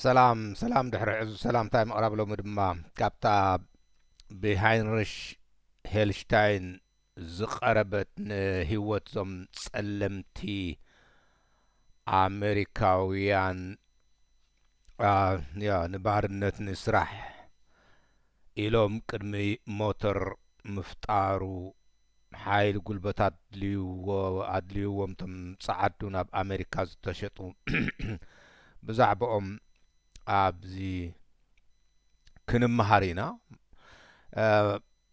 ሰላም ሰላም፣ ድሕሪ ዕዙዝ ሰላምታይ ምቕራብ ሎሚ ድማ ካብታ ብሃይንሪሽ ሄልሽታይን ዝቐረበት ንህይወት ዞም ጸለምቲ ኣሜሪካውያን፣ ያ፣ ንባርነት ንስራሕ ኢሎም ቅድሚ ሞተር ምፍጣሩ ሓይሊ ጉልበት ኣድልይዎ ኣድልይዎም እቶም ጸዓዱ ናብ ኣሜሪካ ዝተሸጡ ብዛዕባኦም ኣብዚ ክንመሃር ኢና።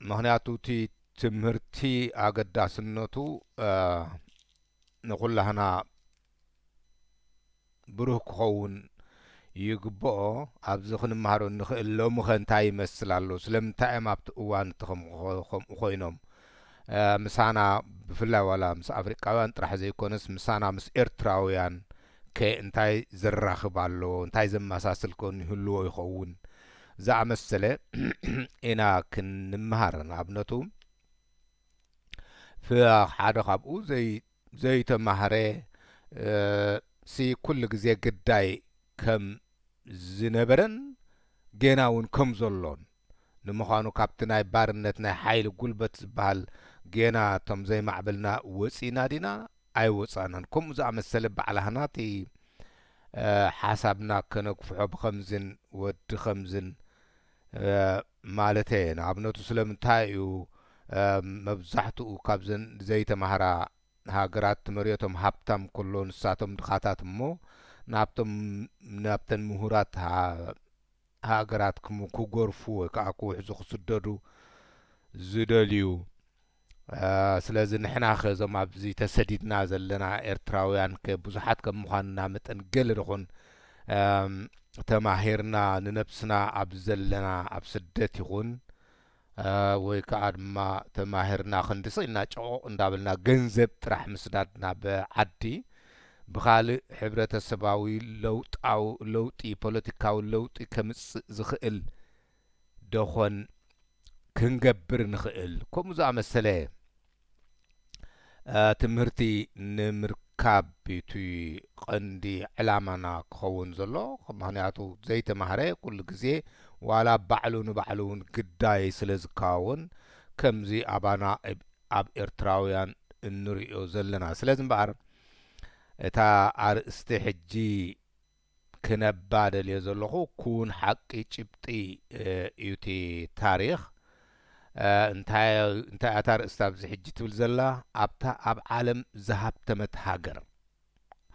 ምኽንያቱ እቲ ትምህርቲ ኣገዳስነቱ ንኹላህና ብሩህ ክኸውን ይግብኦ። ኣብዚ ክንመሃሮ እንኽእል ሎሚ ኸ እንታይ ይመስል ኣሎ? ስለምንታይ እዮም ኣብቲ እዋን እቲ ከምኡ ኮይኖም? ምሳና ብፍላይ ዋላ ምስ ኣፍሪቃውያን ጥራሕ ዘይኮነስ ምሳና ምስ ኤርትራውያን ከ እንታይ ዘራኽብ ኣሎ? እንታይ ዘመሳስል ኮን ይህልዎ ይኸውን? ዝኣመሰለ ኢና ክንምሃር። ንኣብነቱ ሓደ ካብኡ ዘይተማህረ ሲ ኩሉ ግዜ ግዳይ ከም ዝነበረን ጌና እውን ከም ዘሎን ንምዃኑ ካብቲ ናይ ባርነት ናይ ሓይሊ ጉልበት ዝበሃል ጌና እቶም ዘይማዕበልና ወፂእና ዲና ኣይወፃእናን? ከምኡ ዝኣመሰለ ባዕላህና እቲ ሓሳብና ከነግፍሖ ብኸምዝን ወዲ ኸምዝን ማለተ። ንኣብነቱ ስለምንታይ እዩ መብዛሕትኡ ካብዘን ዘይተማህራ ሃገራት መሬቶም ሃብታም ከሎ ንሳቶም ድኻታት እሞ ናብቶም ናብተን ምሁራት ሃ- ሃገራት ክም- ክጎርፉ ወይ ከዓ ክውሕዙ ክስደዱ ዝደልዩ? ስለዚ ንሕና ከ እዞም ኣብዚ ተሰዲድና ዘለና ኤርትራውያን ከ ብዙሓት ከም ምዃንና መጠን ገለ ደኹን ተማሂርና ንነብስና ኣብ ዘለና ኣብ ስደት ይኹን ወይ ከዓ ድማ ተማሂርና ክንዲ ስቕ ኢልና ጨቖቕ እንዳበልና ገንዘብ ጥራሕ ምስዳድ ናብ ዓዲ ብኻልእ ሕብረተሰባዊ ለውጣዊ ለውጢ ፖለቲካዊ ለውጢ ከምፅእ ዝኽእል ደኾን ክንገብር ንኽእል? ከምኡ ዝኣመሰለ ትምህርቲ ንምርካብ እቲ ቀንዲ ዕላማና ክኸውን ዘሎ። ምኽንያቱ ዘይተማህረ ኩሉ ግዜ ዋላ ባዕሉ ንባዕሉ እውን ግዳይ ስለ ዝከዋወን ከምዚ ኣባና ኣብ ኤርትራውያን እንሪኦ ዘለና። ስለዚ እምበኣር እታ ኣርእስቲ ሕጂ ክነባ ደልየ ዘለኹ ክውን ሓቂ ጭብጢ እዩ እቲ ታሪኽ። እንታይ እንታይ እያ እታ ርእስታ ኣብዚ ሕጂ ትብል ዘላ? ኣብታ ኣብ ዓለም ዝሃብተመት ሃገር፣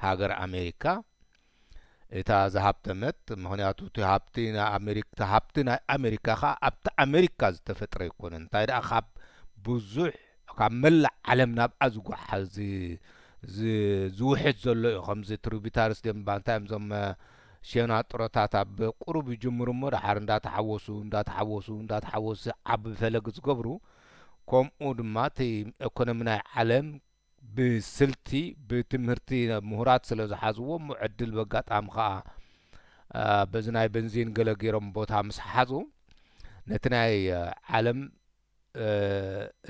ሃገር ኣሜሪካ እታ ዝሃብተመት፣ ምኽንያቱ እቲ ሃብቲ ናይ ኣሜሪካ፣ እቲ ሃብቲ ናይ ኣሜሪካ ኸዓ ኣብቲ ኣሜሪካ ዝተፈጥረ ኣይኮነን። እንታይ ደኣ ካብ ብዙሕ ካብ መላእ ዓለም ናብኣ ዝጓሓዝ ዝውሕዝ ዘሎ እዩ። ከምዚ ትሪቢታሪስ ደምባ እንታይ እዮም እዞም ሸናጥሮታት ኣብ ቁሩብ ይጅምሩ እሞ ደሓር እንዳተሓወሱ እንዳተሓወሱ እንዳተሓወሱ ዓቢ ፈለግ ዝገብሩ። ከምኡ ድማ እቲ ኢኮኖሚ ናይ ዓለም ብስልቲ ብትምህርቲ ምሁራት ስለ ዝሓዝዎ እሞ ዕድል በጋጣሚ ከዓ በዚ ናይ በንዚን ገለ ገይሮም ቦታ ምስ ሓዙ ነቲ ናይ ዓለም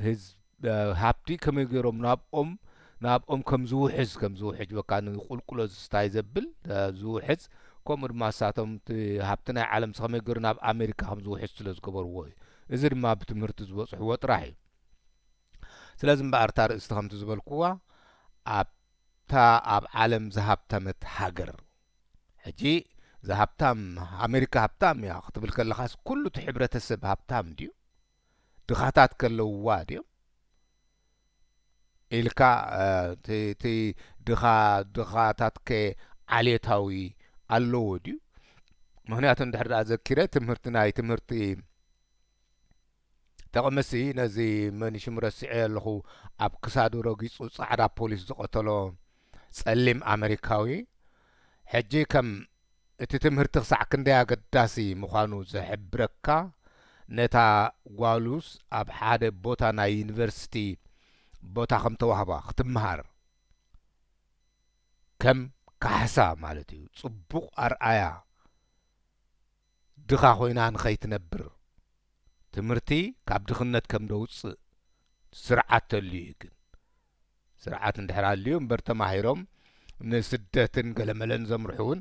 ህዝብ ሃብቲ ከመይ ገይሮም ናብኦም ናብኦም ከም ዝውሕዝ ከም ዝውሕጅ በካ ንቁልቁሎ ዝስታይ ዘብል ዝውሕዝ ከምኡ ድማ ንሳቶም እቲ ሃብቲ ናይ ዓለም ከመይ ገይሩ ናብ ኣሜሪካ ከም ዝውሕዝ ስለ ዝገበርዎ እዩ። እዚ ድማ ብትምህርቲ ዝበፅሕዎ ጥራሕ እዩ። ስለዚ እምበኣር እታ ርእስቲ ከምቲ ዝበልክዋ ኣብታ ኣብ ዓለም ዝሃብተመት ሃገር ሕጂ ዝሃብታም ኣሜሪካ ሃብታም እያ ክትብል ከለኻስ ኩሉ እቲ ሕብረተሰብ ሃብታም ድዩ? ድኻታት ከለውዋ ድዮም ኢልካ እቲ ድኻ ድኻታት ከ ዓሌታዊ ኣለዎ ድዩ? ምክንያቱ እንድሕር ደኣ ዘኪረ ትምህርቲ ናይ ትምህርቲ ተቕምሲ ነዚ መን ሽሙ ረሲዐ ኣለኹ ኣብ ክሳዱ ረጊጹ ጻዕዳ ፖሊስ ዝቐተሎ ጸሊም ኣመሪካዊ ሕጂ ከም እቲ ትምህርቲ ክሳዕ ክንደይ ኣገዳሲ ምዃኑ ዝሕብረካ ነታ ጓሉስ ኣብ ሓደ ቦታ ናይ ዩኒቨርሲቲ ቦታ ከም ተዋህባ ክትምሃር ከም ካሕሳ ማለት እዩ ጽቡቕ ኣርኣያ ድኻ ኮይና ንኸይትነብር ትምህርቲ ካብ ድኽነት ከም ደውፅእ ስርዓት ተልዩ እዩ ግን ስርዓት እንድሕር ኣልዩ እምበር ተማሂሮም ንስደትን ገለመለን ዘምርሑ እውን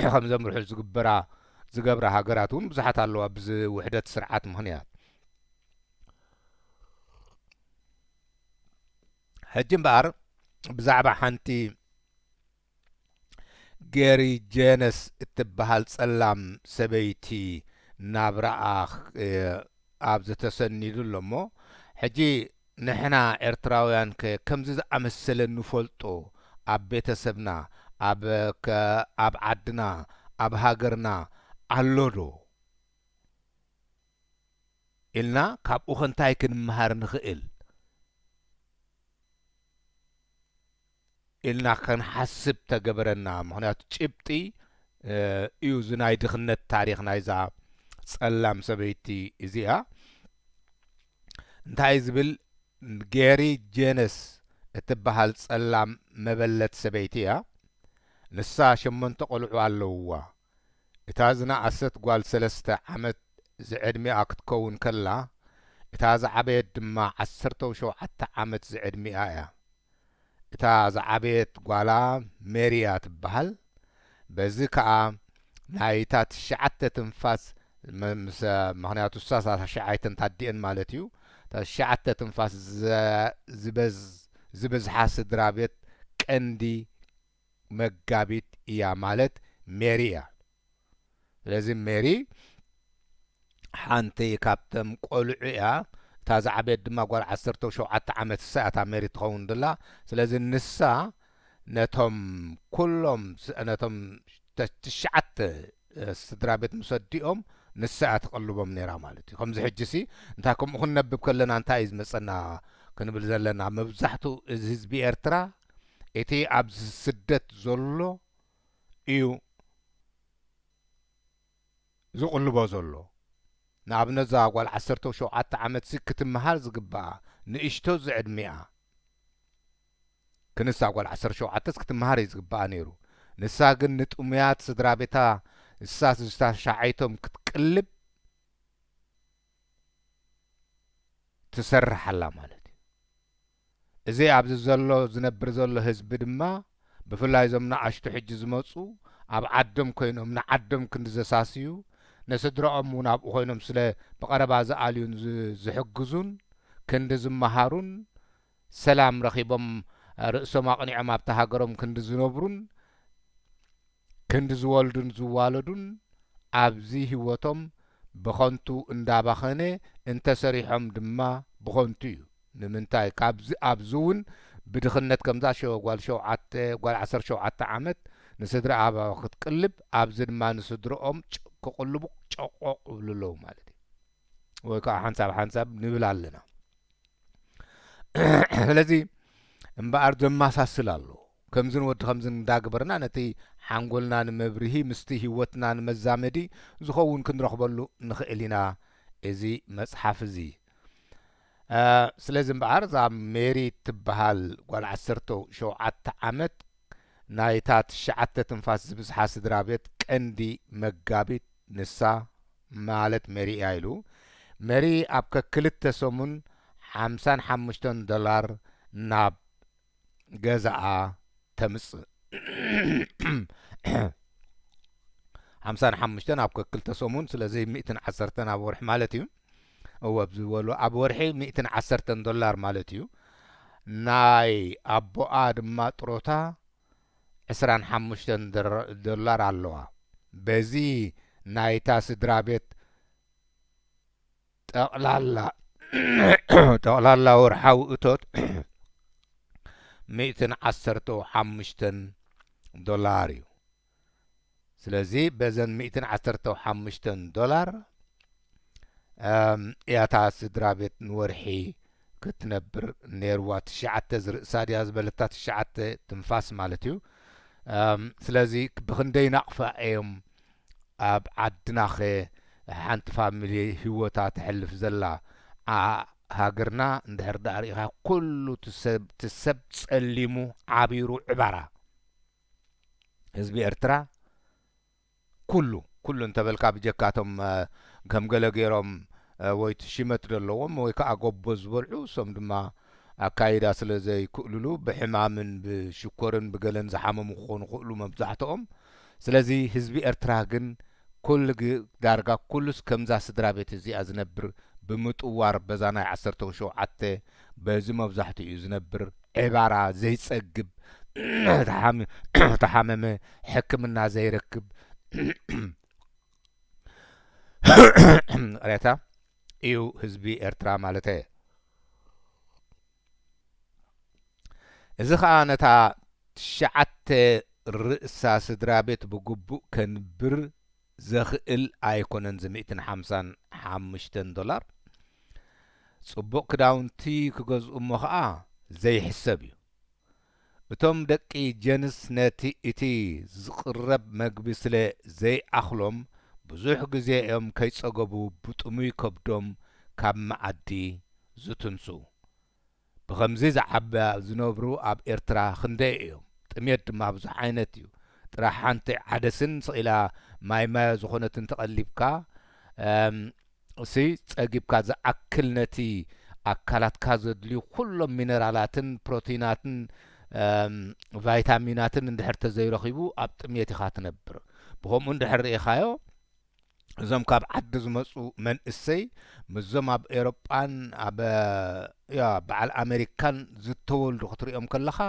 ከም ዘምርሑ ዝግበራ ዝገብራ ሃገራት እውን ብዙሓት ኣለዋ። ብዚ ውሕደት ስርዓት ምኽንያት ሕጂ እምበኣር ብዛዕባ ሓንቲ ጌሪ ጄነስ እትበሃል ጸላም ሰበይቲ ናብራኣ ኣብ ዝተሰኒዱ ኣሎ እሞ ሕጂ ንሕና ኤርትራውያን ከ ከምዚ ዝኣመሰለ ንፈልጦ ኣብ ቤተሰብና ኣብ ከ ኣብ ዓድና ኣብ ሃገርና ኣሎ ዶ ኢልና ካብኡ ከ እንታይ ክንመሃር ንኽእል ኢልና ከንሓስብ ተገበረና። ምኽንያቱ ጭብጢ እዩ እዚ ናይ ድኽነት ታሪኽ ናይዛ ጸላም ሰበይቲ እዚኣ። እንታይ ዝብል ጌሪ ጄነስ እትበሃል ጸላም መበለት ሰበይቲ እያ። ንሳ ሸሞንተ ቆልዑ ኣለውዋ። እታ ዝነኣሰት ጓል ሰለስተ ዓመት ዝዕድሚኣ ክትከውን ከላ፣ እታ ዝዓበየት ድማ ዓሰርተው ሸውዓተ ዓመት ዝዕድሚኣ እያ። እታ ዝዓበየት ጓላ ሜሪ እያ ትበሃል። በዚ ከኣ ናይታ ትሽዓተ ትንፋስ መ- ምስ ምኽንያቱ እሳ እታ ትሽዓይተ እንታዲአን ማለት እዩ። እታ ትሽዓተ ትንፋስ ዘ- ዝበዝ- ዝበዝሓ ስድራ ቤት ቀንዲ መጋቢት እያ ማለት ሜሪ እያ። ስለዚ ሜሪ ሓንቲ ካብቶም ቆልዑ እያ። እታ ዝዓበየት ድማ ጓል ዓሰርተ ሸውዓተ ዓመት እሳ እያ እታ ሜሪ ትኸውን ደላ። ስለዚ ንሳ ነቶም ኩሎም ስ- ነቶም ተ- ትሽዓተ እ፣ ስድራ ቤት ምስ ኣዲኦም ንሳ እያ ትቐልቦም ነይራ ማለት እዩ። ከምዚ ሕጂ ሲ እንታይ ከምኡ ክንነብብ ከለና እንታይ እዩ ዝመፀና ክንብል ዘለና መብዛሕትኡ እዚ ህዝቢ ኤርትራ እቲ ኣብዚ ስደት ዘሎ እዩ ዝቕልቦ ዘሎ። ንኣብነት እዛ ጓል ዓሰርተ ሸውዓተ ዓመት ሲ ክትመሃር ዝግባኣ ንእሽቶ ዝዕድሚኣ ክንሳ ጓል ዓሰርተ ሸውዓተስ ክትመሃር እዩ ዝግባኣ ነይሩ። ንሳ ግን ንጥሙያት ስድራ ቤታ ንሳ ዝተሻዓይቶም ክትቅልብ ትሰርሕ ኣላ ማለት እዩ። እዚ ኣብዚ ዘሎ ዝነብር ዘሎ ህዝቢ ድማ ብፍላይ እዞም ንኣሽቱ ሕጂ ዝመፁ ኣብ ዓዶም ኮይኖም ንዓዶም ክንዲ ዘሳስዩ ነስድራኦም እውን ኣብኡ ኮይኖም ስለ ብቐረባ ዝኣልዩን ዝ- ዝሕግዙን ክንዲ ዝመሃሩን ሰላም ረኺቦም ርእሶም ኣቕኒዖም ኣብቲ ሃገሮም ክንዲ ዝነብሩን ክንዲ ዝወልዱን ዝዋለዱን ኣብዚ ህይወቶም ብኸንቱ እንዳባኸነ እንተሰሪሖም ድማ ብኸንቱ እዩ። ንምንታይ ካብዚ ኣብዚ እውን ብድኽነት ከምዛ ሸ- ጓል ሸውዓተ ጓል ዓሰርተ ሸውዓተ ዓመት ንስድራ ኣባ ክትቅልብ ኣብዚ ድማ ንስድርኦም ጭ- ክቅልቡ ጨቆቅ ይብሉ ኣለዉ ማለት እዩ። ወይ ከዓ ሓንሳብ ሓንሳብ ንብል ኣለና። ስለዚ እምበኣር ዘማሳስል ኣሎ። ከምዝን ወዲ ከምዝን እንዳግበርና ነቲ ሓንጎልና ንመብርሂ ምስቲ ህይወትና ንመዛመዲ ዝኸውን ክንረኽበሉ ንኽእል ኢና እዚ መጽሓፍ እዚ። እ፣ ስለዚ እምበኣር እዛ ሜሪ ትበሃል ጓል ዓሰርተ ሸውዓተ ዓመት ናይታ ትሽዓተ ትንፋስ ዝብዝሓ ስድራ ቤት ቀንዲ መጋቢት ንሳ ማለት ሜሪ እያ ኢሉ። ሜሪ ኣብ ከክልተ ሰሙን ሓምሳን ሓሙሽተን ዶላር ናብ ገዛኣ ተምጽእ። ሓምሳን ሓሙሽተን ኣብ ከክልተ ሰሙን ስለዚ ሚእትን ዓሰርተን ኣብ ወርሒ ማለት እዩ። እወ ኣብዚ ዝበሉ ኣብ ወርሒ ሚእትን ዓሰርተን ዶላር ማለት እዩ። ናይ ኣቦኣ ድማ ጥሮታ ዕስራን ሓሙሽተን ዶላር ኣለዋ። በዚ ናይታ ስድራ ቤት ጠቕላላ ጠቕላላ ወርሓዊ እቶት ሚእትን ዓሰርተ ሓሙሽተን ዶላር እዩ። ስለዚ በዘን ሚእትን ዓሰርተ ሓሙሽተን ዶላር እያታ ስድራ ቤት ንወርሒ ክትነብር ነይርዋ። ትሽዓተ ዝርእሳ ድያ ዝበለታ ትሽዓተ ትንፋስ ማለት እዩ። ስለዚ ብኽንደይ ናቕፋ እዮም ኣብ ዓድናኸ ሓንቲ ፋሚሊ ህይወታ ተሕልፍ ዘላ። ሃገርና እንድሕር ደኣ ርኢኻ ኩሉ ትሰብ ጸሊሙ ዓቢሩ ዕባራ ህዝቢ ኤርትራ ኩሉ ኩሉ እንተበልካ ብጀካቶም ከም ገለ ገይሮም ወይ ሽመት ዘለዎም ወይ ከዓ ጎቦ ዝበልዑ እሶም ድማ ኣካይዳ ስለ ዘይክእልሉ ብሕማምን ብሽኮርን ብገለን ዝሓመሙ ክኾኑ ክእሉ መብዛሕትኦም ስለዚ ህዝቢ ኤርትራ ግን ኩሉ ግ-፣ ዳርጋ ኩሉስ ከምዛ ስድራ ቤት እዚኣ ዝነብር ብምጥዋር በዛ ናይ ዓሰርተ ሸውዓተ በዚ መብዛሕትኡ እዩ ዝነብር። ዕባራ ዘይጸግብ፣ ተሓሚ-፣ ተሓመመ ሕክምና ዘይረክብ ቅሬታ እዩ ህዝቢ ኤርትራ ማለት እየ። እዚ ኸኣ ነታ ትሽዓተ ርእሳ ስድራ ቤት ብግቡእ ከንብር ዘኽእል ኣይኮነን። እዚ ሚእትን ሓምሳን ሓሙሽተን ዶላር ጽቡቕ ክዳውንቲ ክገዝኡ እሞ ኸኣ ዘይሕሰብ እዩ። እቶም ደቂ ጀንስ ነቲ፣ እቲ ዝቕረብ መግቢ ስለ ዘይኣኽሎም፣ ብዙሕ ግዜ እዮም ከይጸገቡ ብጥሙይ ከብዶም ካብ መኣዲ ዝትንሱ። ብኸምዚ ዝዓበ ዝነብሩ ኣብ ኤርትራ ክንደይ እዮም? ጥሜት ድማ ብዙሕ ዓይነት እዩ። ጥራሕ ሓንቲ ዓደስን ስቕ ኢላ ማይ ማዮ ዝኾነትን ተቐሊብካ፣ እም፣ እሲ ጸጊብካ ዝኣክል ነቲ ኣካላትካ ዘድልዩ ኩሎም ሚነራላትን ፕሮቲናትን፣ እም፣ ቫይታሚናትን እንድሕር ተዘይረኺቡ ኣብ ጥሜት ኢኻ ትነብር። ብኸምኡ እንድሕር ርኢኻዮ፣ እዞም ካብ ዓዲ ዝመጹ መንእሰይ ምስዞም ኣብ ኤውሮጳን ኣብ፣ ያ፣ በዓል ኣሜሪካን ዝተወልዱ ክትሪኦም ከለኻ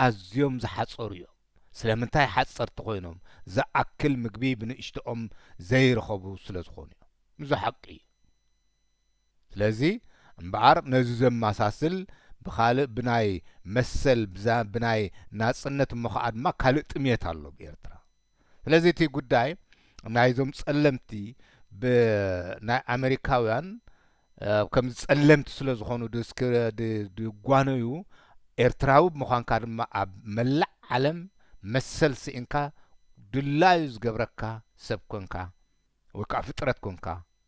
ኣዝዮም ዝሓጸሩ እዮም። ስለምንታይ ሓጸርቲ ኮይኖም? ዝኣክል ምግቢ ብንእሽቶኦም ዘይረኸቡ ስለ ዝኾኑ እዮም። እዚ ሓቂ እዩ። ስለዚ እምበኣር ነዚ ዘመሳስል ብኻልእ ብናይ መሰል ብዛ-፣ ብናይ ናጽነት እሞ ኸኣ ድማ ካልእ ጥሜት ኣሎ ብኤርትራ። ስለዚ እቲ ጉዳይ ናይዞም ጸለምቲ ብ-፣ ናይ ኣመሪካውያን፣ እ፣ ከምዚ ጸለምቲ ስለ ዝኾኑ ድስክ-፣ ድ-፣ ድጓነዩ፣ ኤርትራዊ ብምዃንካ ድማ ኣብ መላእ ዓለም መሰል ስኢንካ ድላዩ ዝገብረካ ሰብ ኮንካ ወይ ከዓ ፍጥረት ኮንካ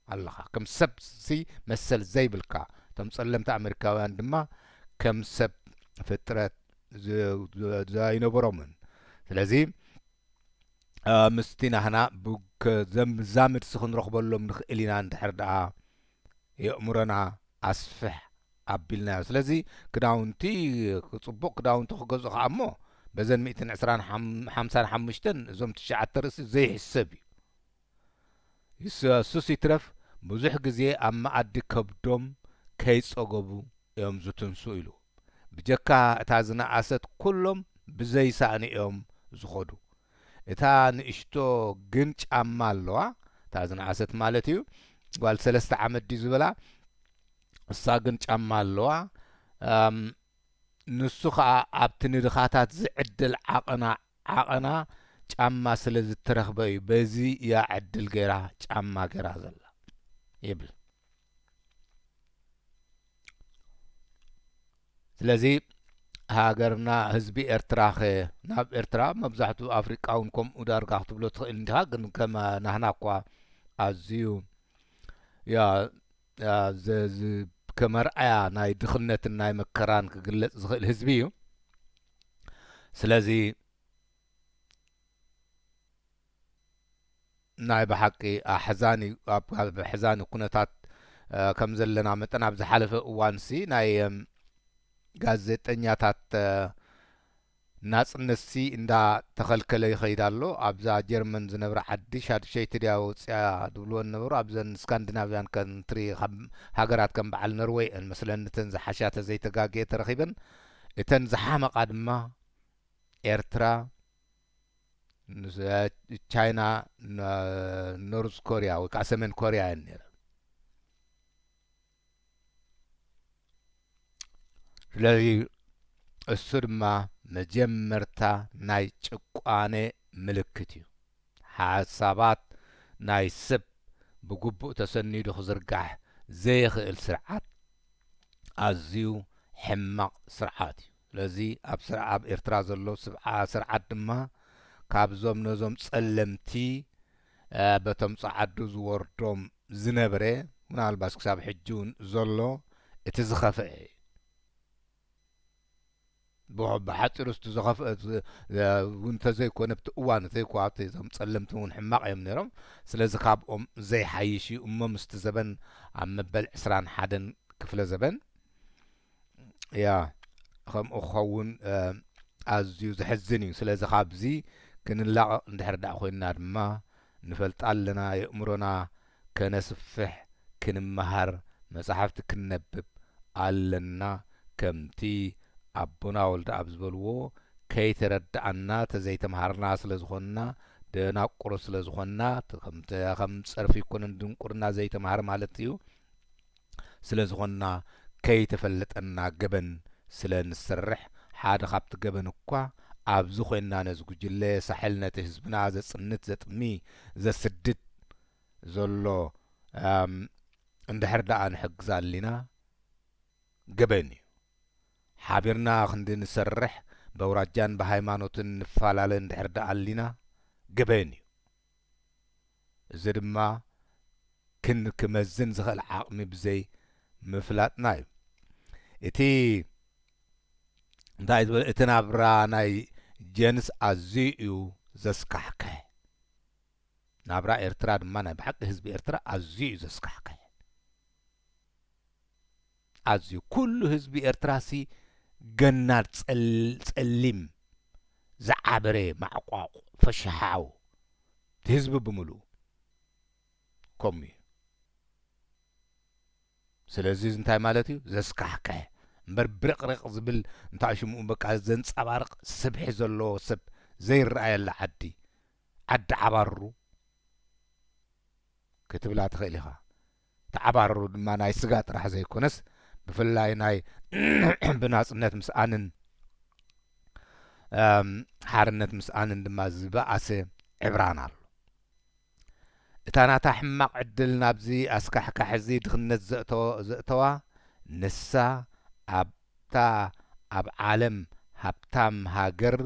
ኣለኻ። ከም ሰብ ሲ መሰል ዘይብልካ፣ እቶም ጸለምቲ ኣመሪካውያን ድማ ከም ሰብ ፍጥረት ዝ-፣ ዝ-፣ ዘይነበሮምን። ስለዚ፣ እ፣ ምስቲ ናህና ብ-፣ ከ-፣ ዘም-፣ ዛምድሲ ክንረኽበሎም ንኽእል ኢና እንድሕር ደኣ የእምሮና ኣስፍሕ ኣቢልናዮ። ስለዚ ክዳውንቲ፣ ጽቡቕ ክዳውንቲ ክገዝኡ ከኣ እሞ በዘን ሚእትን ዕስራን ሓም-፣ ሓምሳን ሓሙሽተን እዞም ትሽዓተ ርእሲ ዘይሕሰብ እዩ። ይስ-፣ ሱስ ይትረፍ ብዙሕ ግዜ ኣብ መኣዲ ከብዶም ከይጸገቡ እዮም ዝትንሱ ኢሉ። ብጀካ እታ ዝነኣሰት ኩሎም ብዘይሳእኒ እዮም ዝኸዱ። እታ ንእሽቶ ግን ጫማ ኣለዋ፣ እታ ዝነኣሰት ማለት እዩ፣ ጓል ሰለስተ ዓመት ድዩ ዝበላ፣ እሳ ግን ጫማ ኣለዋ። ኣም፣ ንሱ ኸኣ ኣብቲ ንድኻታት ዝዕድል ዓቐና፣ ዓቐና ጫማ ስለ ዝተረኽበ እዩ በዚ እያ ዕድል ገይራ ጫማ ገይራ ዘላ ይብል። ስለዚ ሃገርና፣ ህዝቢ ኤርትራኸ ናብ ኤርትራ፣ መብዛሕትኡ ኣፍሪቃ እውን ከምኡ ዳርጋ ክትብሎ ትኽእል እንዲኻ፣ ግን ከም ናህና እኳ ኣዝዩ፣ ያ፣ ያ፣ ዘ-፣ ዝ-፣ ከም ኣርኣያ ናይ ድኽነትን ናይ መከራን ክግለጽ ዝኽእል ህዝቢ እዩ። ስለዚ ናይ ብሓቂ ኣሕዛኒ፣ ኣብ፣ ኣብ ኣሕዛኒ ኩነታት፣ እ፣ ከም ዘለና መጠን፣ ኣብ ዝሓለፈ እዋንሲ ናይ፣ እም፣ ጋዜጠኛታት፣ እ፣ ናጽነትሲ እንዳተኸልከለ ይኸይድ ኣሎ። ኣብዛ ጀርመን ዝነብራ ዓዲ ሻድሸይቲ ድያ ወጽያ ድብልወን ነበሩ። ኣብዘን ስካንዲናቭያን ከንትሪ፣ ሃገራት ከም በዓል ነርወይ እየን መስለኒ፣ እተን ዝሓሻ ተዘይተጋግየ ተረኺበን። እተን ዝሓመቓ ድማ ኤርትራ፣ ንስ-፣ ቻይና፣ ኖ-፣ ኖርዝ ኮርያ ወይ ከዓ ሰሜን ኮርያ እየን ነይረን። ስለዚ እሱ ድማ መጀመርታ ናይ ጭቋነ ምልክት እዩ። ሓሳባት ናይ ሰብ ብግቡእ ተሰኒዱ ክዝርጋሕ ዘይኽእል ስርዓት ኣዝዩ ሕማቕ ስርዓት እዩ። ስለዚ ኣብ ስር-፣ ኣብ ኤርትራ ዘሎ ስብዓ-፣ ስርዓት ድማ ካብዞም ነዞም ጸለምቲ፣ እ፣ በቶም ጸዓዱ ዝወርዶም ዝነበረ፣ ምናልባት ክሳብ ሕጂ እውን ዘሎ እቲ ዝኸፍአ እዩ። ብሕ-፣ ብሓጺሩ እቲ ዝኸፍአ ዝ-፣ እውን እንተዘይኮነ፣ ኣብቲ እዋን እቲ እኳ ኣብቲ እዞም ጸለምቲ እውን ሕማቕ እዮም ነይሮም። ስለዚ ካብኦም ዘይሓይሽ እዩ እሞ፣ ምስቲ ዘበን ኣብ መበል ዕስራን ሓደን ክፍለ ዘበን፣ ያ፣ ከምኡ ክኸውን፣ እ፣ ኣዝዩ ዘሕዝን እዩ። ስለዚ ካብዚ ክንላቐቕ እንድሕር ደኣ ኮይንና ድማ፣ ንፈልጣ ኣለና፣ የእምሮና ከነስፍሕ፣ ክንመሃር፣ መጻሕፍቲ ክንነብብ ኣለና። ከምቲ ኣቦና ወልደኣብ ዝበልዎ፣ ከይተረድኣና፣ ተዘይተምሃርና ስለ ዝኾንና፣ ደናቁር ስለ ዝኾንና፣ ተ-፣ ከም ተ-፣ ከም ጸርፊ ኣይኮነን ድንቁርና ዘይተምሃር ማለት እዩ። ስለ ዝኾንና፣ ከይተፈለጠና ገበን ስለ ንሰርሕ፣ ሓደ ካብቲ ገበን እኳ ኣብዚ ኮይንና ነዚ ጉጅለ ሳሕል ነቲ ህዝብና ዘጽንት፣ ዘጥሚ፣ ዘስድድ ዘሎ፣ ኣም፣ እንድሕር ደኣ ንሕግዝ ኣሊና፣ ገበን እዩ። ሓቢርና ክንዲ ንሰርሕ፣ በውራጃን ብሃይማኖትን ንፈላለ እንድሕር ደኣ ኣሊና፣ ገበን እዩ። እዚ ድማ ክን-፣ ክመዝን ዝኽእል ዓቕሚ ብዘይ ምፍላጥና እዩ። እቲ እንታይ ዝበለ፣ እቲ ናብራ ናይ ጀንስ ኣዝዩ እዩ ዘስካሕክሕ። ናብራ ኤርትራ ድማ ናይ ብሓቂ ህዝቢ ኤርትራ ኣዝዩ እዩ ዘስካሕክሕ። ኣዝዩ። ኩሉ ህዝቢ ኤርትራሲ ገናድ ጸል-፣ ጸሊም ዝዓበረ ማዕቋቑ ፈሻሓው። እቲ ህዝቢ ብምሉኡ ከምኡ እዩ። ስለዚ እዚ እንታይ ማለት እዩ? ዘስካሕክሕ እምበር ብርቕርቕ ዝብል እንታይ ሽምኡ በቃ ዘንጸባርቕ ስብሒ ዘለዎ ሰብ ዘይረኣየላ ዓዲ፣ ዓዲ ዓባሩ ክትብላ ትኽእል ኢኻ። እቲ ዓባሩ ድማ ናይ ስጋ ጥራሕ ዘይኮነስ፣ ብፍላይ ናይ ብናጽነት ምስኣንን፣ እም፣ ሓርነት ምስኣንን ድማ ዝበኣሰ ዕብራን ኣሎ። እታ ናታ ሕማቕ ዕድል ናብዚ ኣስካሕካሒ እዚ ድኽነት ዘእተወ-፣ ዘእተዋ፣ ንሳ ኣብታ ኣብ ዓለም ሃብታም ሃገር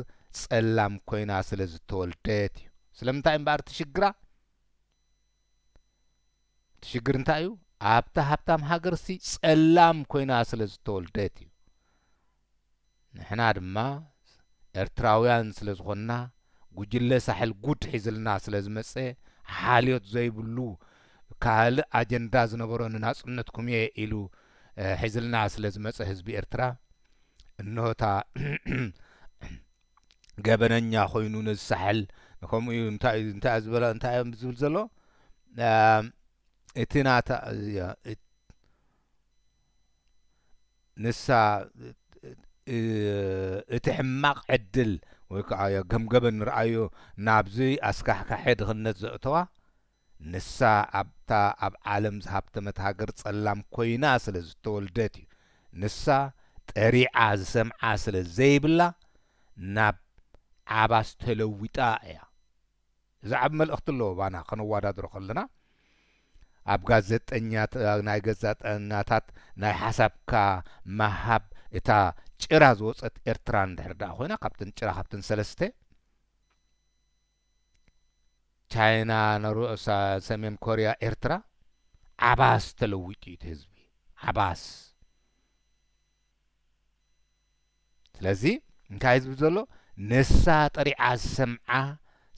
ጸላም ኮይና ስለ ዝተወልደት እዩ። ስለምንታይ እምበኣር እቲ ሽግራ? እቲ ሽግር እንታይ እዩ? ኣብታ ሃብታም ሃገርሲ ጸላም ኮይና ስለ ዝተወልደት እዩ። ንሕና ድማ ኤርትራውያን ስለ ዝኾንና፣ ጉጅለ ሳሕል ጉድ ሒዝልና ስለ ዝመጸ፣ ሓልዮት ዘይብሉ ካልእ ኣጀንዳ ዝነበሮ ንናጽነትኩም እየ ኢሉ፣ እ፣ ሒዝልና ስለ ዝመጸ ህዝቢ ኤርትራ፣ እንሆ እታ ገበነኛ ኮይኑ ነዚ ሳሕል፣ ከምኡ እዩ፣ እንታይ እዩ፣ እንታይ እዩ ዝበለ፣ እንታይ እዮም ዝብል ዘሎ? ኣም፣ እቲ ናታ፣ እያ፣ እት-፣ ንሳ፣ እ-፣ እቲ ሕማቕ ዕድል ወይ ከዓ እያ፣ ከም ገበን ንርኣዮ ናብዚ ኣስካሕካሒ ድኽነት ዘእተዋ፣ ንሳ ኣብታ ኣብ ዓለም ዝሃብተመት ሃገር ጸላም ኮይና ስለ ዝተወልደት እዩ። ንሳ ጠሪዓ ዝሰምዓ ስለ ዘይብላ ናብ ዓባስ ተለዊጣ እያ። እዚ ዓቢ መልእኽቲ ኣለዎ ባና ከነወዳድሮ ከለና። ኣብ ጋዜጠኛት-፣ ናይ ጋዜጠኛታት ናይ ሓሳብካ ምሃብ እታ ጭራ ዝወጸት ኤርትራ እንድሕር ደኣ ኮይና፣ ካብተን ጭራ፣ ካብተን ሰለስተ፣ ቻይና፣ ነሩ-፣ ሳ-፣ ሰሜን ኮርያ፣ ኤርትራ፣ ዓባስ ተለዊጡ እዩ እቲ ህዝቢ። ዓባስ። ስለዚ እንታይ ዝብል ዘሎ? ንሳ ጠሪዓ ዝሰምዓ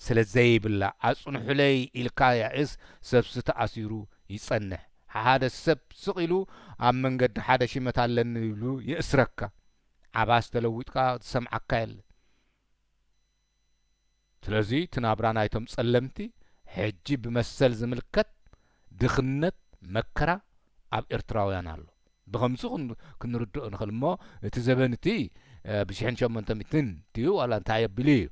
ስለ ዘይብላ፣ ኣጽንሑለይ ኢልካ ያእስ፣ ሰብሲ ተኣሲሩ ይጸንሕ። ሓደ ሰብ ስቕ ኢሉ ኣብ መንገዲ ሓደ ሽመት ኣለኒ ይብሉ የእስረካ። ዓባስ ተለዊጥካ ዝሰምዓካ የለን። ስለዚ እቲ ናብራ ናይቶም ጸለምቲ ሕጂ ብመሰል ዝምልከት ድኽነት፣ መከራ ኣብ ኤርትራውያን ኣሎ። ብኸምዚ ክን-፣ ክንርድኦ ንኽእል እሞ፣ እቲ ዘበን እቲ፣ እ፣ ብሽሕን ሸሞንተ ሚእትን ድዩ ዋላ እንታይ ኣቢሉ እዩ?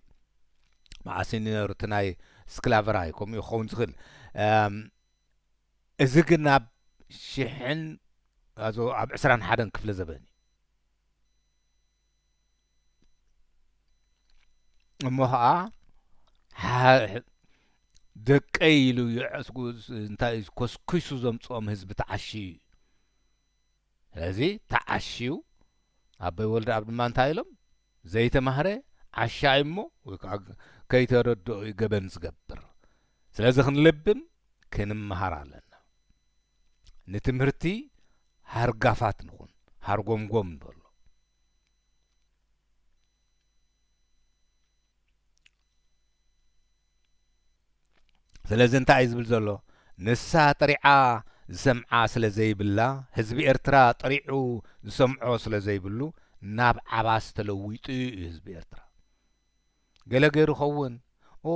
መዓስ እዩ ነይሩ እቲ ናይ ስክላቨራይ? ከምኡ ክኸውን ዝኽእል። እም፣ እዚ ግን ኣብ ሽሕን፣ ኣዞ፣ ኣብ ዕስራን ሓደን ክፍለ ዘበን እዩ። እሞ ኸዓ፣ ሓ-፣ ደቀይ ኢሉ ይዕስጉ፣ እንታይ ኮስኪሱ ዘምጽኦም ህዝቢ ተዓሽዩ እዩ። ስለዚ ተዓሽዩ፣ ኣቦይ ወልደኣብ ድማ እንታይ ኢሎም? ዘይተማህረ ዓሻ እዩ እሞ፣ ወይ ከዓ ከይተረድኦ እዩ ገበን ዝገብር። ስለዚ ክንልብም፣ ክንመሃር ኣለና። ንትምህርቲ ሃርጋፋት ንኹን፣ ሃርጎምጎም ንበሎ። ስለዚ እንታይ እዩ ዝብል ዘሎ? ንሳ ጠሪዓ ዝሰምዓ ስለ ዘይብላ፣ ህዝቢ ኤርትራ ጠሪዑ ዝሰምዖ ስለ ዘይብሉ፣ ናብ ዓባስ ተለዊጡ እዩ ህዝቢ ኤርትራ። ገለ ገይሩ ኸውን፣ ኦ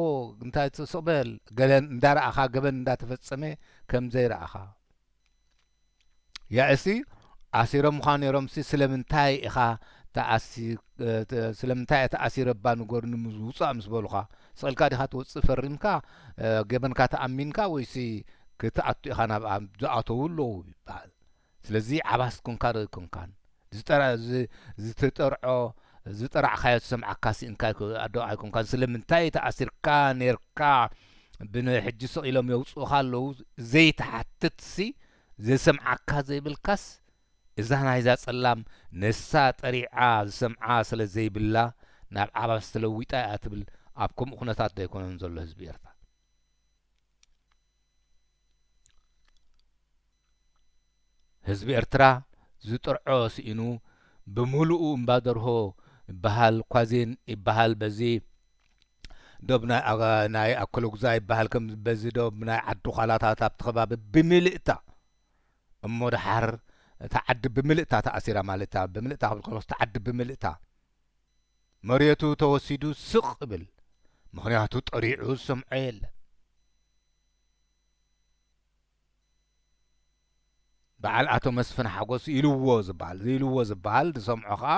እንታይ ስቕ በል፣ ገለን እንዳረኣኻ ገበን እንዳተፈጸመ ከም ዘይረኣኻ። ያእሲ ኣሲሮምኻ ነይሮምሲ ስለምንታይ ኢኻ ተኣሲ-፣ እ፣ ተ-፣ ስለምንታይ እያ ተኣሲረ እባ ንገሩኒ ምስ-፣ ውጻእ ምስ በሉኻ፣ ስቕ ኢልካ ዲኻ ትወጽእ ፈሪምካ፣ እ፣ ገበንካ ተኣሚንካ ወይሲ ክትኣቱ ኢኻ ናብኣ? ዝኣተዉ ኣለዉ ይበሃል። ስለዚ ዓባስ ኮንካ ዶ ኣይኮንካን? ዝጠራ-፣ ዝ-፣ ዝተጠርዖ፣ ዝጠራዕካዮ ዝሰምዓካ ስኢንካ ኣይኮ-፣ ዶ ኣይኮንካን? ስለምንታይ ተኣሲርካ ኔርካ ብን-፣ ሕጂ ስቕ ኢሎም የውጽኡኻ ኣለዉ ዘይትሓትትሲ፣ ዝሰምዓካ ዘይብልካስ፣ እዛ ናይዛ ጸላም ነሳ ጠሪዓ ዝሰምዓ ስለ ዘይብላ ናብ ዓባስ ተለዊጣ እያ ትብል። ኣብ ከምኡ ኩነታት ዶ ኣይኮነን ዘሎ ህዝቢ ኤርትራ? ህዝቢ ኤርትራ ዝጥርዖ ስኢኑ ብምሉኡ እምባ ደርሆ ይበሃል፣ ኳዜን ይበሃል፣ በዚ ዶብ ናይ ኣጋ-፣ ናይ ኣከለጉዛ ይበሃል፣ ከም በዚ ዶብ ናይ ዓዲ ዃላታት ኣብቲ ከባቢ ብምልእታ እሞ ደሓር እታ ዓዲ ብምልእታ ተኣሲራ ማለት እያ። ብምልእታ ክብል ከሎስ እታ ዓዲ ብምልእታ መሬቱ ተወሲዱ ስቕ ይብል። ምኽንያቱ ጠሪዑ ዝሰምዖ የለን። በዓል ኣቶ መስፍን ሓጎስ ኢልዎ ዝበሃል፣ ኢልዎ ዝበሃል ዝሰምዖ ኸኣ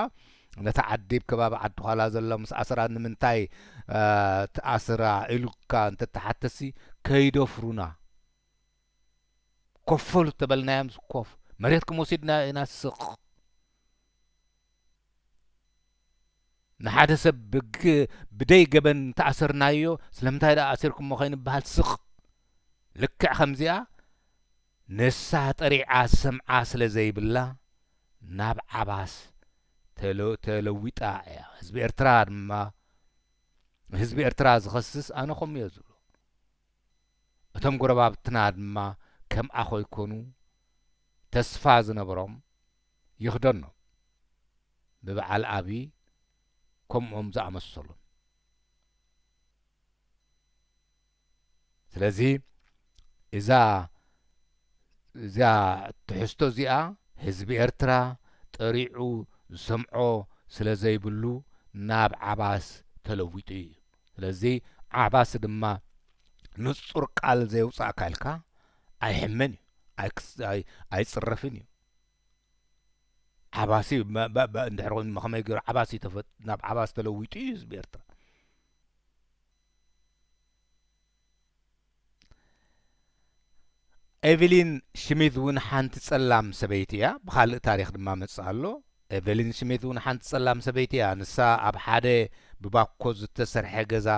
ነቲ ዓዲ ኣብ ከባቢ ዓዲ ዃላ ዘሎ ምስ ኣስራ ንምንታይ፣ እ፣ ትኣስራ ኢሉካ እንተተሓተሲ ከይደፍሩና። ኮፈሉ ተበልናዮምስ ኮፍ፣ መሬትኩም ወሲድና ኢና ስቕ። ንሓደ ሰብ ብግ-፣ ብደይ ገበን ተኣሰርናዮ፣ ስለምንታይ ደኣ ኣሲርኩሞ ከይንበሃል ስቕ። ልክዕ ከምዚኣ ነሳ ጠሪዓ ዝሰምዓ ስለ ዘይብላ ናብ ዓባስ ተለ-፣ ተለዊጣ እያ። ህዝቢ ኤርትራ ድማ፣ ህዝቢ ኤርትራ ዝኸስስ ኣነ ከምኡ እየ ዝብሎ። እቶም ጎረባብትና ድማ ከምኣ ከይኮኑ ተስፋ ዝነበሮም ይኽደኖም። ብበዓል ኣብዪ ከምኦም ዝኣመሰሉን። ስለዚ እዛ፣ እዛ ትሕዝቶ እዚኣ ህዝቢ ኤርትራ ጠሪዑ ዝሰምዖ ስለ ዘይብሉ ናብ ዓባስ ተለዊጡ እዩ። ስለዚ ዓባስ ድማ ንጹር ቃል ዘየውጻእካ ኢልካ ኣይሕመን እዩ፣ ኣይክስ-፣ ኣይ-፣ ኣይጽረፍን እዩ። ዓባሲ መ-፣ በ-፣ በ-፣ እንድሕር ኮይኑ ከመይ ገይሩ ዓባሲ ተፈ-፣ ናብ ዓባስ ተለዊጡ እዩ ህዝቢ ኤርትራ። ኤቨሊን ሽሚዝ እውን ሓንቲ ጸላም ሰበይቲ እያ። ብኻልእ ታሪኽ ድማ መጽእ ኣሎ። ኤቨሊን ሽሚዝ እውን ሓንቲ ጸላም ሰበይቲ እያ። ንሳ ኣብ ሓደ ብባኮ ዝተሰርሐ ገዛ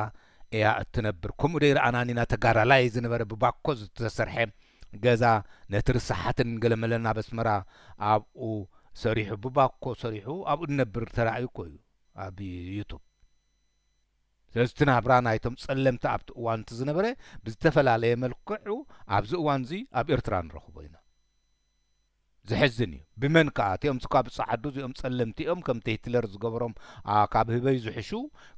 እያ እትነብር። ከምኡ ዶ ይረኣናን ኢና ተጋዳላይ ዝነበረ ብባኮ ዝተሰርሐ ገዛ ነቲ ርስሓትን ገለመለን ኣብ ኣስመራ ኣብኡ ሰሪሑ፣ ብባኮ ሰሪሑ ኣብኡ ዝነብር ተራእዩ እኮ እዩ ኣብ ዩቱብ። ስለዚ እቲ ናብራ ናይቶም ጸለምቲ ኣብቲ እዋን እቲ ዝነበረ ብዝተፈላለየ መልክዑ ኣብዚ እዋን እዚ ኣብ ኤርትራ ንረኽቦ ኢና። ዘሕዝን እዩ። ብመን ከኣ? እቲኦም እኳ ብጸዓዱ እዚኦም ጸለምቲ እዮም፣ ከምቲ ሂትለር ዝገበሮም፣ ኣ፣ ካብ ህበይ ዝሕሹ፣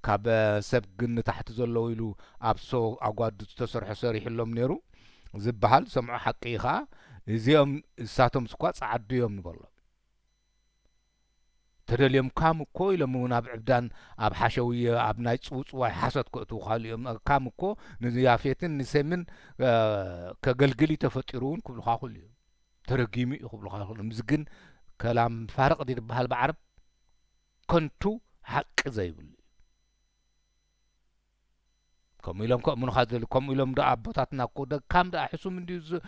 ካብ፣ እ፣ ሰብ ግን ንታሕቲ ዘለዉ ኢሉ ኣብ ሶ ኣጓዱ ዝተሰርሑ ሰሪሕሎም ነይሩ ዝበሃል ዝሰምዖ ሓቂ እዩ። ከኣ እዚኦም እሳቶም እኳ ጸዓዱ እዮም ንበሎም። ተደልዮም ካም እኮ ኢሎም እውን ኣብ ዕብዳን ኣብ ሓሸውየ ኣብ ናይ ጽውጽዋይ ሓሶት ከእትዉ ካሉ እዮም። ካም እኮ ንያፌትን ንሴምን፣ እ፣ ከገልግል እዩ ተፈጢሩ እውን ክብሉኻ ኩሉ እዮም። ተረጊሙ እዩ ክብሉኻ ይኽእሉ። እዚ ግን ከላም ፋርቕ ድዩ ዝበሃል ብዓረብ? ከንቱ ሓቂ ዘይብሉ እዩ። ከምኡ ኢሎም ከእምኑኻ ዝደልዩ፣ ከምኡ ኢሎም ደኣ ኣቦታትና እኮ ደ-፣ ካም ደኣ ሕሱም እንድዩ ዝ-፣